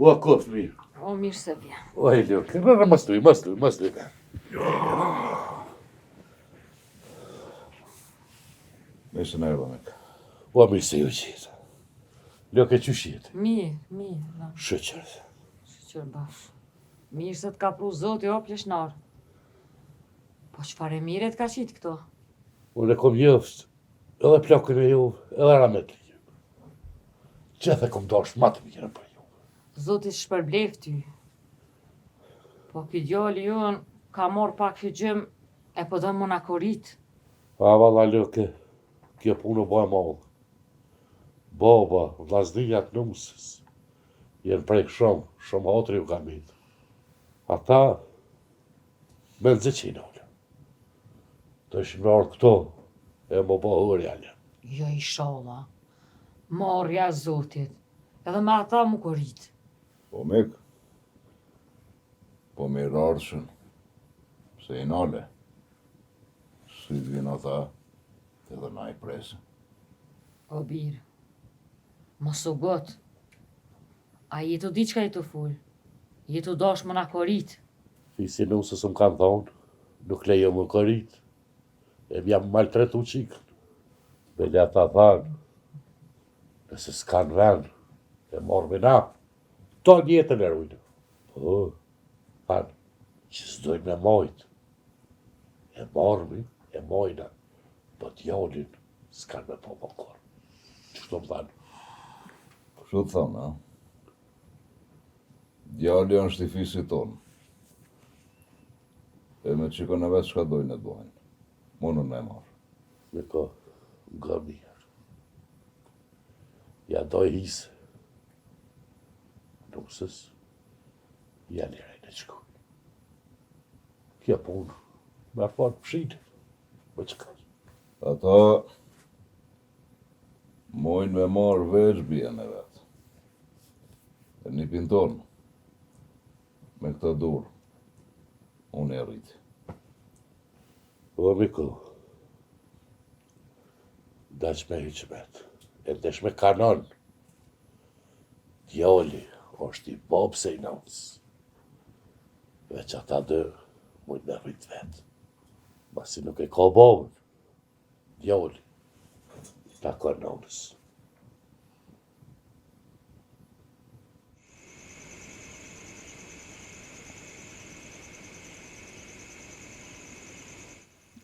O, kohë mirë. O, mirë se vjen. O, e lukë, rë, mos luj, mos luj, mos luj. Mirë se na erdhe, mik. O, mirë se ju gjeta. Lëke qysh je ti? Mirë, mirë. Na. Shyqyr. Shyqyr bash. Mirë se të ka pru zoti, o pleshnar. Po çfarë e mire të ka qitë këtu? Unë e kom njoftë edhe plakën e juve, edhe rahmetlin. Gjithë e kom dashtë ma të mirën për ju. Zoti të shpërbleftë ty. Po ky djali jonë ka marrë pak hygjym e po do me na korit. A valla Lëke, kjo punë u bo e madhe. Baba, vllaznia të nuses, janë prek shumë, shumë hatri ju ka met. Ata, mezi që i nalën. Dojshin me ardhë këtu, e m'u bo hyrja lë. Jo ishalla, marrja e Zotit, edhe me ata m'u korit. Po mik, po mirë ardhshin, se i nale. Si të vijnë ata, edhe na i presim. O bir, mos u ngut. A je tu dit çka je tu fol? Je tu dash me na korit. Fisi nuses më kanë thonë, nuk lejo m'u korit, e m'ja maltretu çikën. Bile ata thanë, nëse s'kanë ven, e marrim na, tonë jetën e rujnë. Po, thanë, që s'dojnë me majtë, e marrim, e majna, po djalin, s'kanë me pa më kurrë. Qështu më thanë? Kështu të thanë, a? Djali është i fisit tonë. E me çikën e vet çka dojnë e bojnë. Mundën me marrë. Miko, nga mirë. Ja doj hise. Nuses, ja liroj në qëkuj. Kjo punë, me arfat pëshitë, me që ka. Ata, mujnë me marrë veç bijën e vet. E nipin tonë, me këta dur, unë e rriti. O Miko, dash me hyqmet, e desh me kanon, djali, Është i babës e i nanës. Veç ata dy mujnë me rritë vetë. Masi nuk e ka babën, djali, i takon nanës.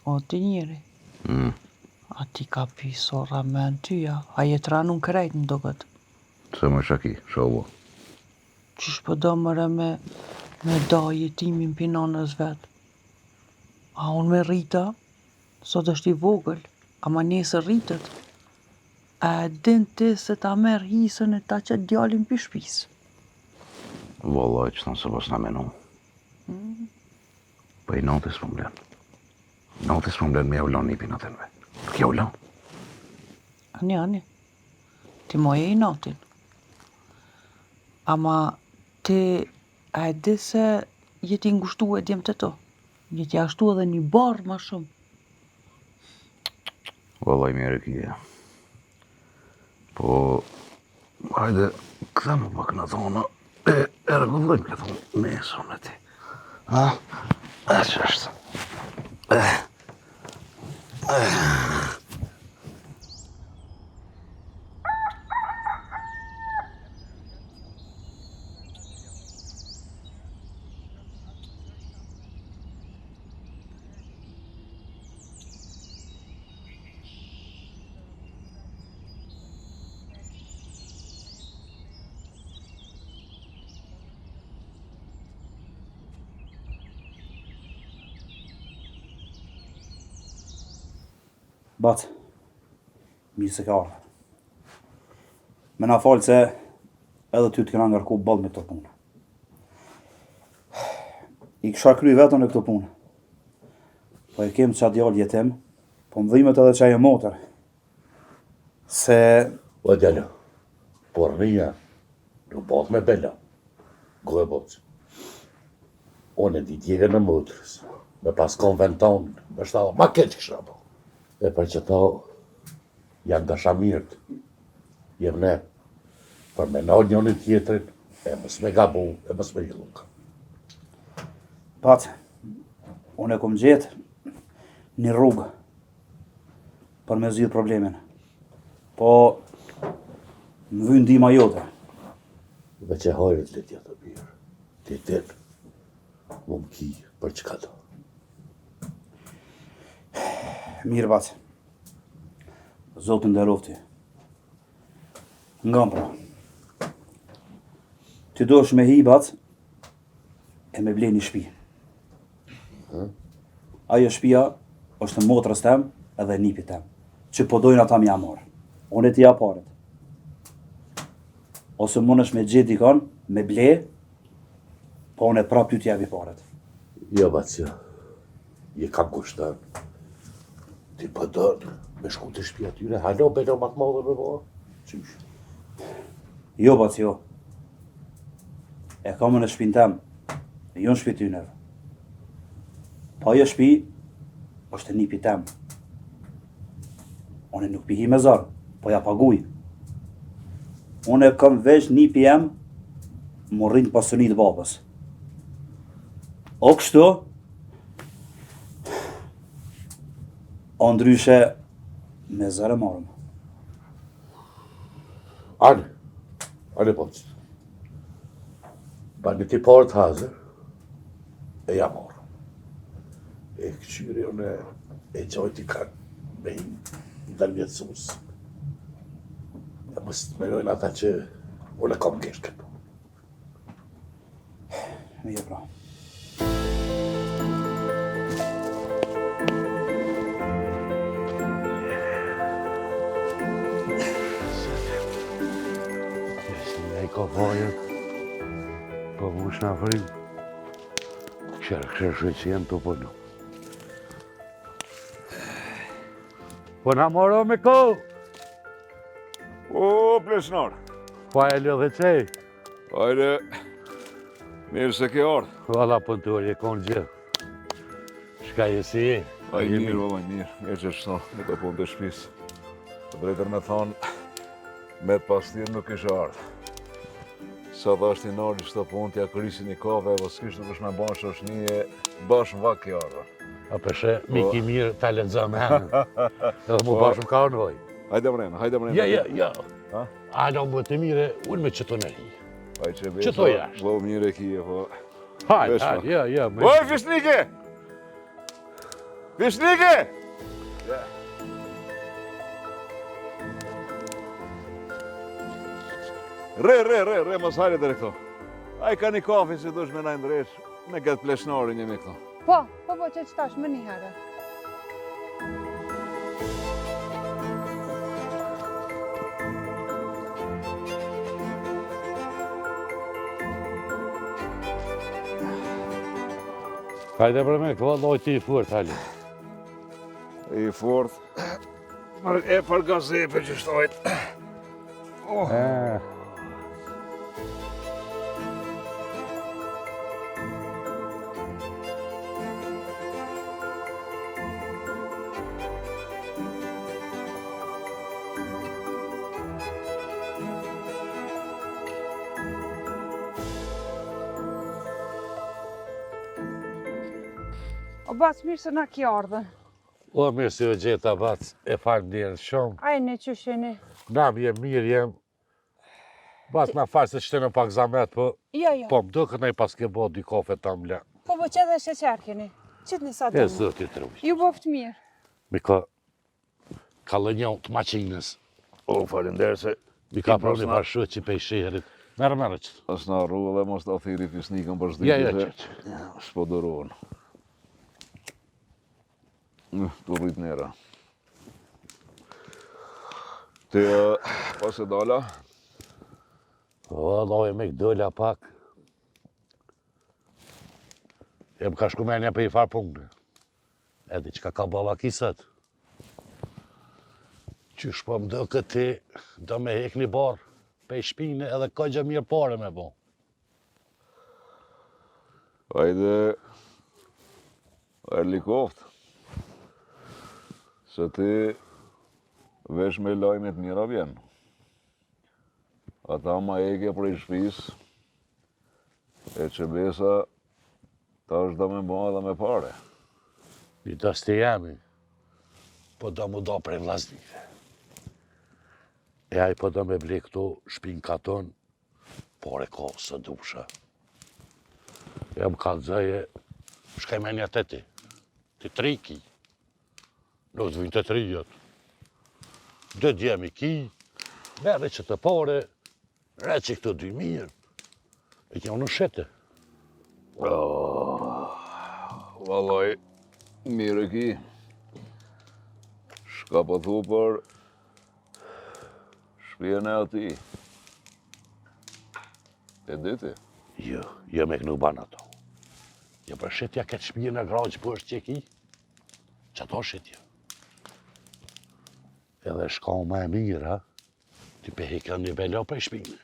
O ti njeri, mm. a ti ka pi sorra men ty, a, a je tranu krejt më doket. Pse more shaki, ça u bo? Qysh po do more me, me da jetimin pi nanës vet? A unë me rrita? Sot është i vogël, ama nesër rritet. A e din ti se ta merr hisën e ta qet djalin pi shpisë? Vallaj qëta s'e pasna menu. Mm. Po inati s'po m'len. Inati s'po m'len me jau lon nipin atynve. Nuk jau lon. Ani, ani. Ti maje inatin. Ama ti a e di se je t'i ngushtu e djemtë e tu? Je t'ia shtu edhe një barrë ma shumë. Vallaj mirë e kije. Po, hajde, kthehemi pak në tonë, e, e rregullojmë këtë punë, nesër unë e ti. Ha? E që është? E, e. Bac, mirë se ke ardhë. Me na falë se edhe ty të kena ngarku boll me këto punë. I kisha kry vetëm në këto punë. Po e kem qat djalë jetim, po më dhimet edhe qajo motër. Se... O djalo, por rria, nuk bëhet me bela, gojë bocë. Unë e di djegën e motrës, me pas kon vend tonë, me shta, ma keq kisha bo. E për qëto, janë dashamirët, jem ne, për me nalë njënin tjetrin, e mos me gabu, e mos me jëllukë. Bac, unë e kom gjetë një rrugë për me zgjidh problemin. Po, më vyn ndihma jote. Veç e hajrit le t'jetë mirë, ti din, mu më ki për çka do. Mirë, bac. Zoti t'nderoftë. Ngam pra. Ti dosh me hi, bac, e me ble një shpi. Ajo shpia është e motrës tem edhe nipit tem, që po dojnë ata me ja marrë. Unë t'i jap paret. Ose mundesh me gjetë dikon, me ble, po unë e prap ty t'i japi paret. Jo, bac, jo. Je kam kushton. Ti po don me shku te shpia tyre, hala bela ma të madhe me bo. Qysh? Jo, bac, jo. E kam në shpinë tem, jo në shpi tyne. Po ajo shpi është e nipit tem. Unë nuk pi hi me zor, po ja paguj. Unë e kam veç nipi jem, m'u rrit n'pasuni të babës. O kështu, o ndryshe, me zor e marrëm. Ani, ani po që. Bani ti paret hazër, e ja marrë. E këqyri unë e gjoj dikan me hi ndërmjetësus. E mos të menojnë ata që unë e kam kesh këtë. Mirë pra. E ka vajet, po mush në afrim. Këshërë, këshërë, shë që jenë të punu. Po na moro me kohë! O, plesnar! Po e lë dhe qej. Hajde, mirë se ke ardhë. Valla punëtori e konë gjithë. Shka je si je? Aj, mirë, valla, mirë, mirë që shto, me të punë të shpisë. Të drejtën me thonë, me të pastir nuk isha ardhë. Sa dhash ti nali qëto punë, t'ja krysi një kafe, po s'kish nuk është me banë shoshni e bash në vakt ke ardhë. A peshe, mik i mirë, ta lëndzë me hënë. Edhe mu bashkë më ka nevojë. Hajde mrena, hajde mrena. Ja, ja, ja. Ha? A do më të mire, unë me qëto në hi. Aj që besa, Qëto jashtë. Vëllë mirë e kije, po. Hajde, hajde, ja, ja. Oj, Fisnike! Fisnike! Ja. Re, re, re, re, mos hajde deri këto. Ai ka një kafe që dush me na ndreq, me këtë pleshnarin jemi këto. Po, po, po, që që tash, më një herë. Hajde për me, këva lojë ti i fort, hajde. I fort, për, e për gazepe që shtojt. Oh. Eh. O bac, mirë se na ki ardhën. O, mirë se ju gjeta, bac, e faleminderit shumë. A jeni qysh jeni? Na, jem mirë, jem. Bac, na fal se të në pak zamet, po... Jo, jo. Po, më duket na i paske bo dy kafe të amla. Po, po, që edhe sheqer keni. Qit një sa E, zoti t'rujt. Ju boftë mirë. Mi ka... Ka lënjë të maqinës. O, faleminderit se... Mi ka pru një farë që pej shehrit. Merë, merë që. Është në rrugë dhe mos të thiri fisnikën për Ja, ja, se s'po duron. Të rrit nera. Ti, pas e dala? O, lojë me dola pak. E më ka shku menja për i farë punë. Edhe qka ka baba kisët. Qysh po më doket ti, do me hek një barrë, pej shpine edhe ka gjë mirë pare me bo. Hajde, Erlikoft, se ti veç me lajme të mira vjen. Ata ma eke prej shpis, e që besa, tash do me ba edhe me pare. Një dost i jemi, po do mu do prej vllaznive. E ai po do me ble këtu shpin katon, pare ka së dusha. E më kallzoj, shkaj me një të ti, ti tri ki, nuk të vijnë të trijët. Dë djemi ki, merre që të pare, re që këto dy mirë, e kjo në shete. Oh, vallaj, mirë e ki. Shka po thu për shpijën e atij. E diti? Jo, jo me kënu ban ato. Jo për shitja këtë shpijën e gra që po është që ki, që ato shitja. Edhe shka ma e mira, ti pe hekën një belo për shpijën.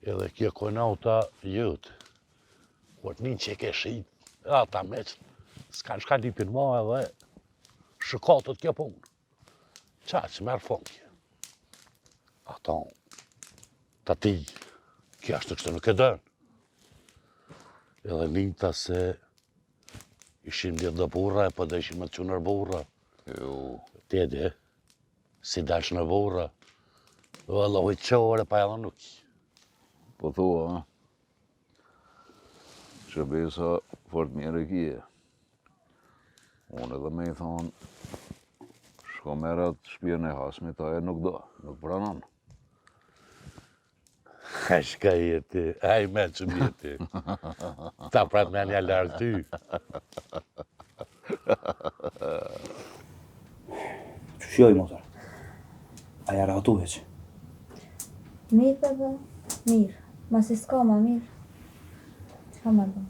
Edhe kjo konata jote, kur të një që e ke shit, edhe ata meqë, s'kanë shka lipin ma edhe shkatët kjo punë. Qa që merë fund kjo? Ato, ta ti, kjo ashtu kështu nuk e dënë. Edhe njëta se ishin lidhë dhe burra, e po dhe ishin me të qunër burra. Jo. Ti e di, si dash në burra. Vallah, i qore, pa edhe nuk. Po thua, ha? Që besa fort mirë e kije. Unë edhe me i thonë, shko merr atë shpijën e hasmit, ajo nuk do, nuk pranon. A shka je ti, aj me që mi ti. Ta prat me një larë ty. Qysh je motër? A je rahatu veç? Mirë për po, mirë. Masi s'ka ma mirë. Çka me bo?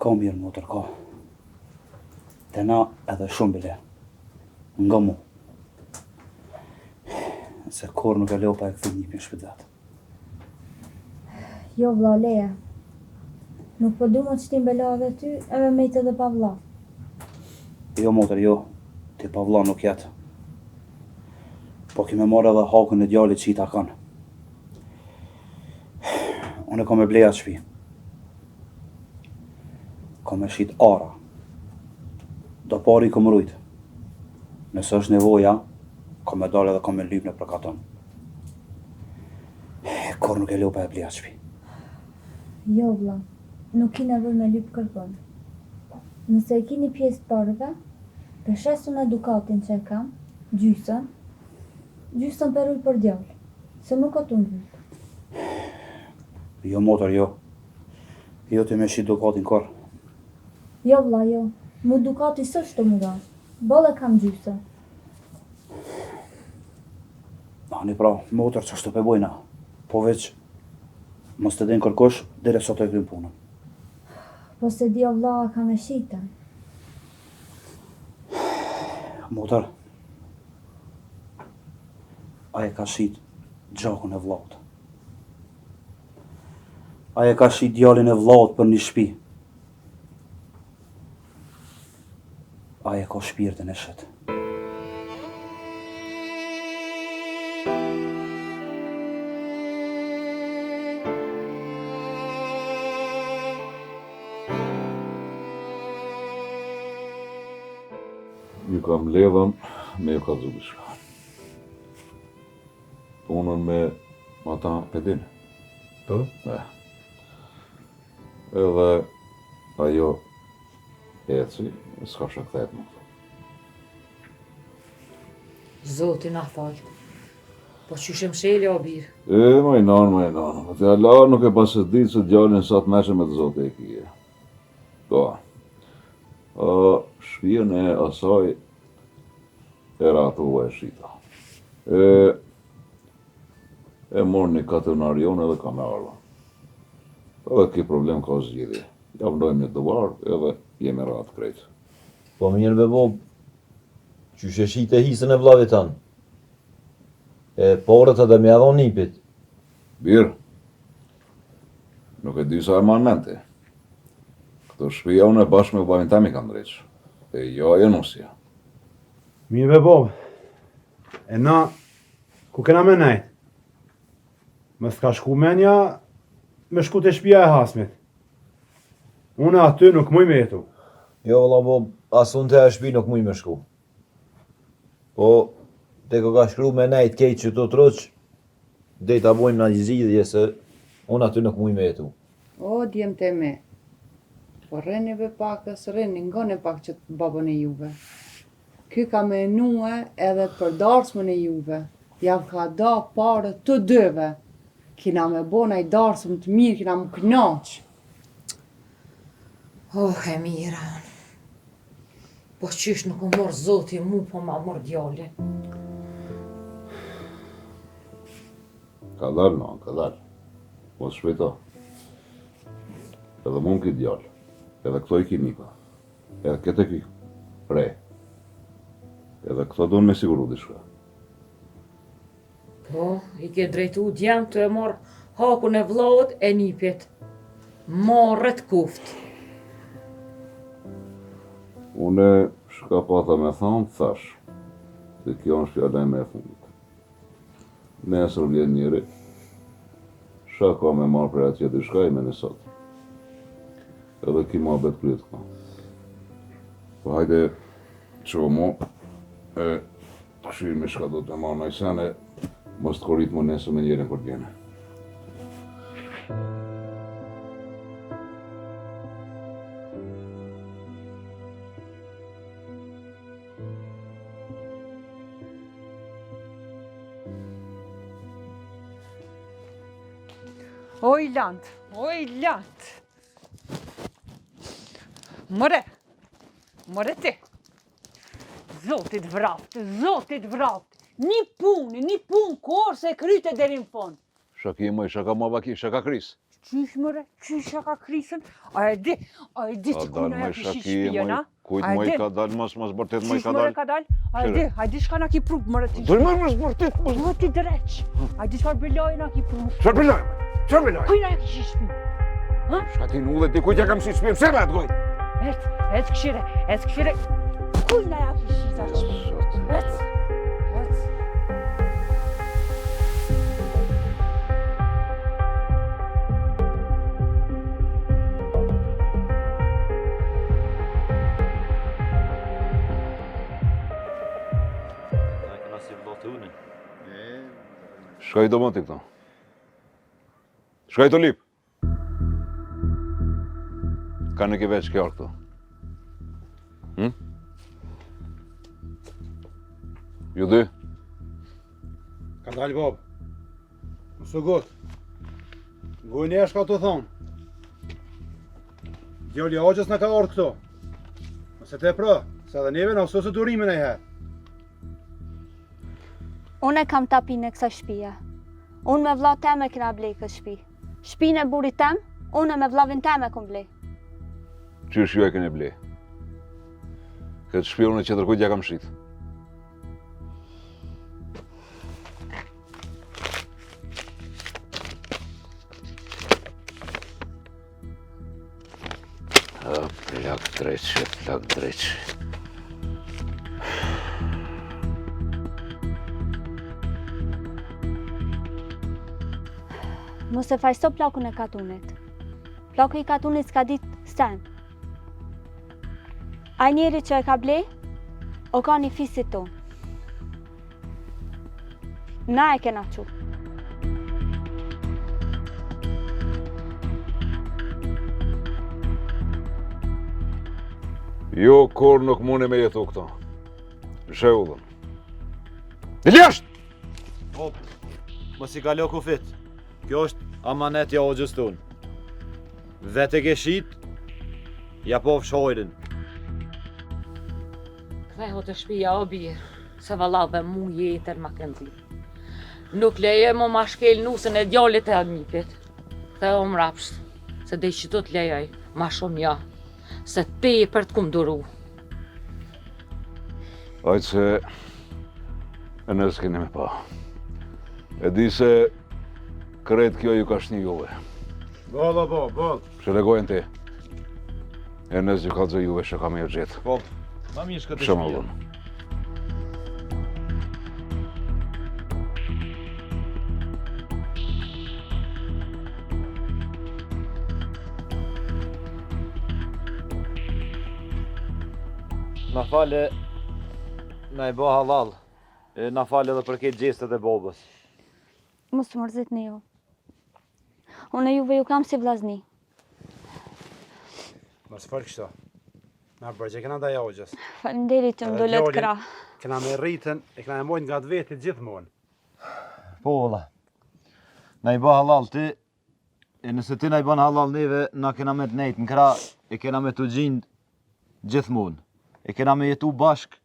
Ka mirë motër, ka. Te na edhe shumë bile. Nga mu. Se kurrë nuk e lo pa e kthy nipin n'shpi t'vet. Jo vlla, leje. Nuk po du më të shtim bela edhe ty, e me mejt edhe pa vlla. Jo motër, jo. Ti pa vlla nuk jet. Po. Po ki me marrë edhe hakun e djalit që i takon. Unë e kom me ble atë shpi. Kom me shit ara. Do pare i kom rujt. Nëse është nevoja, kom me dalë edhe kom me lyp nëpër katun. Kurrë nuk e lo pa e ble atë shpi. Jo vlla, nuk ki nevojë me lyp kërkun. Nëse e ki një pjesë të pareve, pe shes unë dukatin që e kam, gjysën, gjysën pe ruj për djalë, se nuk o tu m'vyt. Jo motër, jo. Jo ti me shit dukatin kurrë. Jo vlla, jo. Mu dukati s'është tu m'u dashtë. Boll e kam gjysën. Ani pra, motër, qashtu pe bojna. Po veç, Mos të din kërkush, deri sa të kryjmë punën. Po s'e di o vlla a ka me shitën. Motër, ai e ka shit gjakun e vllaut. Ai e ka shit djalin e vllaut për një shpi. Ai e ka shpirtin e shit. Ju kam ledhën me ju kallzu diçka. Punën me ata pe dini. Po? E. Edhe ajo eci, s'ka çka kthehet më këtu. Zoti na faltë. Po qysh e mshele o bir? E, moj nanë, moj nanë. Po ti hala nuk e pase ditë se djalin sa të meçëm e të zotë e kije. Po. A, shpijën e asaj e ratua e shita. E, E mor një katunar jonë edhe ka me ardhë. Edhe ki problem ka zgjidhje. Ja vnojmë një duvar edhe jemi rahat krejt. Po mirë be babë, qysh e shite hisën e vllavit tanë? E paret edhe me ja dhonë nipit. Bir, nuk e di sa e man mend ti. Këto shpija unë bashkë me vllavin tem i kam ndreq. E jo ajo nusja. Mirë be babë, e na Ku kena me nejt? Mos t'ka shku menja me shku te shpia e hasmit. Unë aty nuk muj me jetu. Jo valla bo, as unë te ajo shpi nuk muj me shku. Po, te ko ka shkru me nejt kejt qëtu troç, dej ta bojmë naj zgjidhje se unë aty nuk muj me jetu. O, djemtë e mi, po rrini be pakës, rrini, ngoni pak qët babën e juve. Ky ka menue edhe për darsmën e juve, jav ka da paret të dyve, kina me bo naj darsëm të mirë, kina m'u knaq. Oh, e mira unë. Po qysh nuk më mor zoti mu, po ma mor djalin. Kadal, no, kadal. Mos shpejto. Edhe mu m'ki djalë. Edhe këto i ki nipa. Edhe këtë e ki pre. Edhe këto duhen me siguru diçka. Po, i ke drejtu djemt tu e marrë hakun e vllaut e nipit. Marre t'kuftë. Une shka pata me thanë, thash. Se kjo është fjala ime e fundit. Nesër vjen njëri, sha ka me marrë prej atje diçka i merrni sot. Edhe ki muhabet kryet këta. Po hajde, çomu, e të kshyrmi shka do të marrë naj sene, mos të korit më nesër me njerin kur t'vjen. Oj lant, oj lant. More, more ti. Zoti t'vraftë, zoti t'vraftë. Një punë, një punë kurrë s'e kryte deri në fund. Shaka moj, shaka ma baki, shaka kris. Qysh more, qysh shaka krisën? A e di, a e di ti ku na ja ki shit shpijën, a? Kujt moj ka dal, mos mos bërtit moj ka dal. Qysh more ka dal? A e di, a e di shka na ki pru, more ti. Doj moj mos bërtit, mos. Mos ti dreq. A e di çfarë belaje na ki pru? Çfarë belaje? Çfarë belaje? Kujt na ja ki shit shpijën? Ha? Shka ti në udhë ti kujt ja kam shit shpijën? Pse me atë gojë? Ec, ec kshire, ec kshire. Kujt na ja ki shit atë shpijën? Ec, ec. Çka je tu bo ti këtu? Çka je tu lyp? Ka në ke veç kjo këtu? Hm? Ju dy? Ka dalë babë. Mos u ngut. Ngojni e shka të thonë. Djali i axhës na ka ardhë këtu. Mos e tepro, se edhe neve na soset durimi najherë. Unë e kam tapinë e kësaj shpije. Unë me vlla tem e kena ble këtë shpi. Shpinë e burrit tem, unë me vllavin tem e kom ble. Qysh ju e keni ble? Këtë shpi unë qetërkujt ja kam shit. Plak dreqi, plak dreqi. Mos e fajso plakun e katunit. Plaku i katunit s'ka ditë sen. Ai njeri që e ka ble, o kan i fisit tonë. Na e kena çu. Jo, kurrë nuk muni me jetu këtu. Lëshoj udhën. Dil jashtë! Hop, mos i kalo kufit. Kjo është amanet i axhës tonë. Vetë e ke shit, ja pofsh hajrin. Kthehu te shpia o bir, se valla dhe mu jetën ma ke nxi. Nuk leje mo ma shkel nusën e djalit e nipit. Kthehu mrapsht, se dej qitu të lejoj, ma shumë jo, se tepër të kum duru. Ajtë se e nësë keni me pa. E di se krejt kjo ju ka shni juve. Boll, bo, boll. Mshele gojën ti. E nësë ju kallzoj juve që kam me ju gjetë. Po, ma mirë shko te Shumë shpia. dhunë. Na fal e, na e bo hallall. E, na fal edhe për këtë gjestet e babës. Mos u mërzitni ju. Unë juve ju kam si vllazni. Mos fol kështu. Na borxh e kena ndaj axhës. Faleminderit që më Edhe dolët djalin krah. Kena me rritën, e kena me mojt ngat vetit gjithmonë. Po, valla. Na i bo hallall ti, e nëse ti na i bën hallall neve, na kena me të nejt në krah, e kena me t'u gjind gjithmonë. E kena me jetu bashk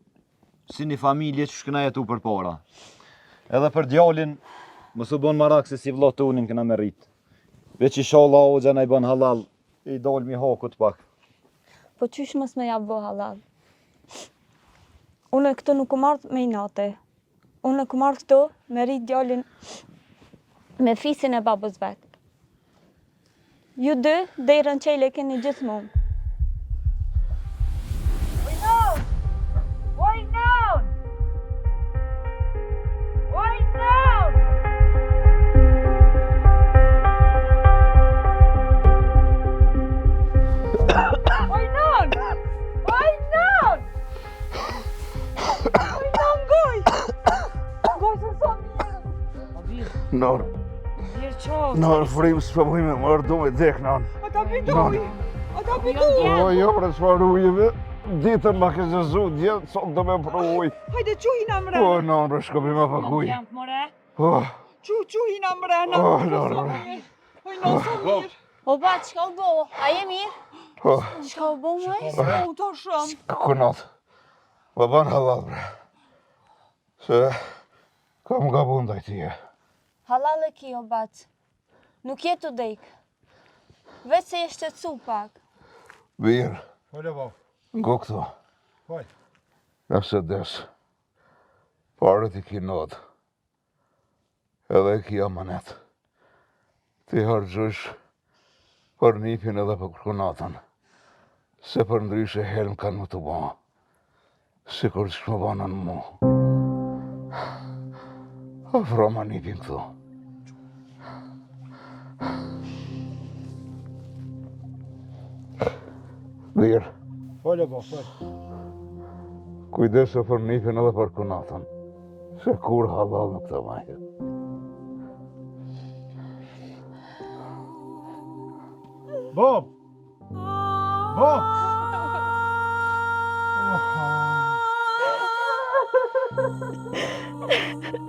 si një familje që kena jetu përpara. Edhe për djalin, mos u bon marak se si vlla tonin kena me rrit. Veç ishalla hoxha na i bën hallall, i dalmi hakut pak. Po qysh mos me ja bo hallall? Unë këtu nuk kum ardhë me inate. Unë kum ardhë këtu me rrit djalin me fisin e babës vet. Ju dy, derën çelë e keni gjithmonë. Oj non! Oj non! Oj non! Oj non! Oj non! Oj non, goj! Goj se sa mirë! Nor, Mirë qoftë. nor, frymë s'po muj me marrë, du me dek, non. A ta pi ujë? A ta pi ujë? O, jo, bre, çfarë ujëve, ditën ma ke zëzu, dje, sot do me pru ujë. Hajde, çu hina mrena. O, non, bre, shko pi ma pak ujë. Jam more. O, Çu, çu hina mrena. o, non, bre. Oj, non, sa mirë. O ba, çka u bo? A je mirë? O, Çka u bo moj? U të shumë. kunat, ma ban hallall, bre. Se, kam gabu ndaj tije. Hallall e ki, o bac. Nuk je tu dek. Veç se je shqetësu pak. Bir, Fol o babë. ngo këtu. Fol. Nëse des, paret i ki n'odë, edhe e ki amanet. T'i harxhosh për nipin edhe për kunatën, se përndryshe helm kanë me të ba, sikur që më banën mu. Afroma nipin këtu. Bir, Fol o babë, fol. kujdesu për nipin edhe për kunatën, se kurrë hallall nuk të baj. Bob! Bob! Oh.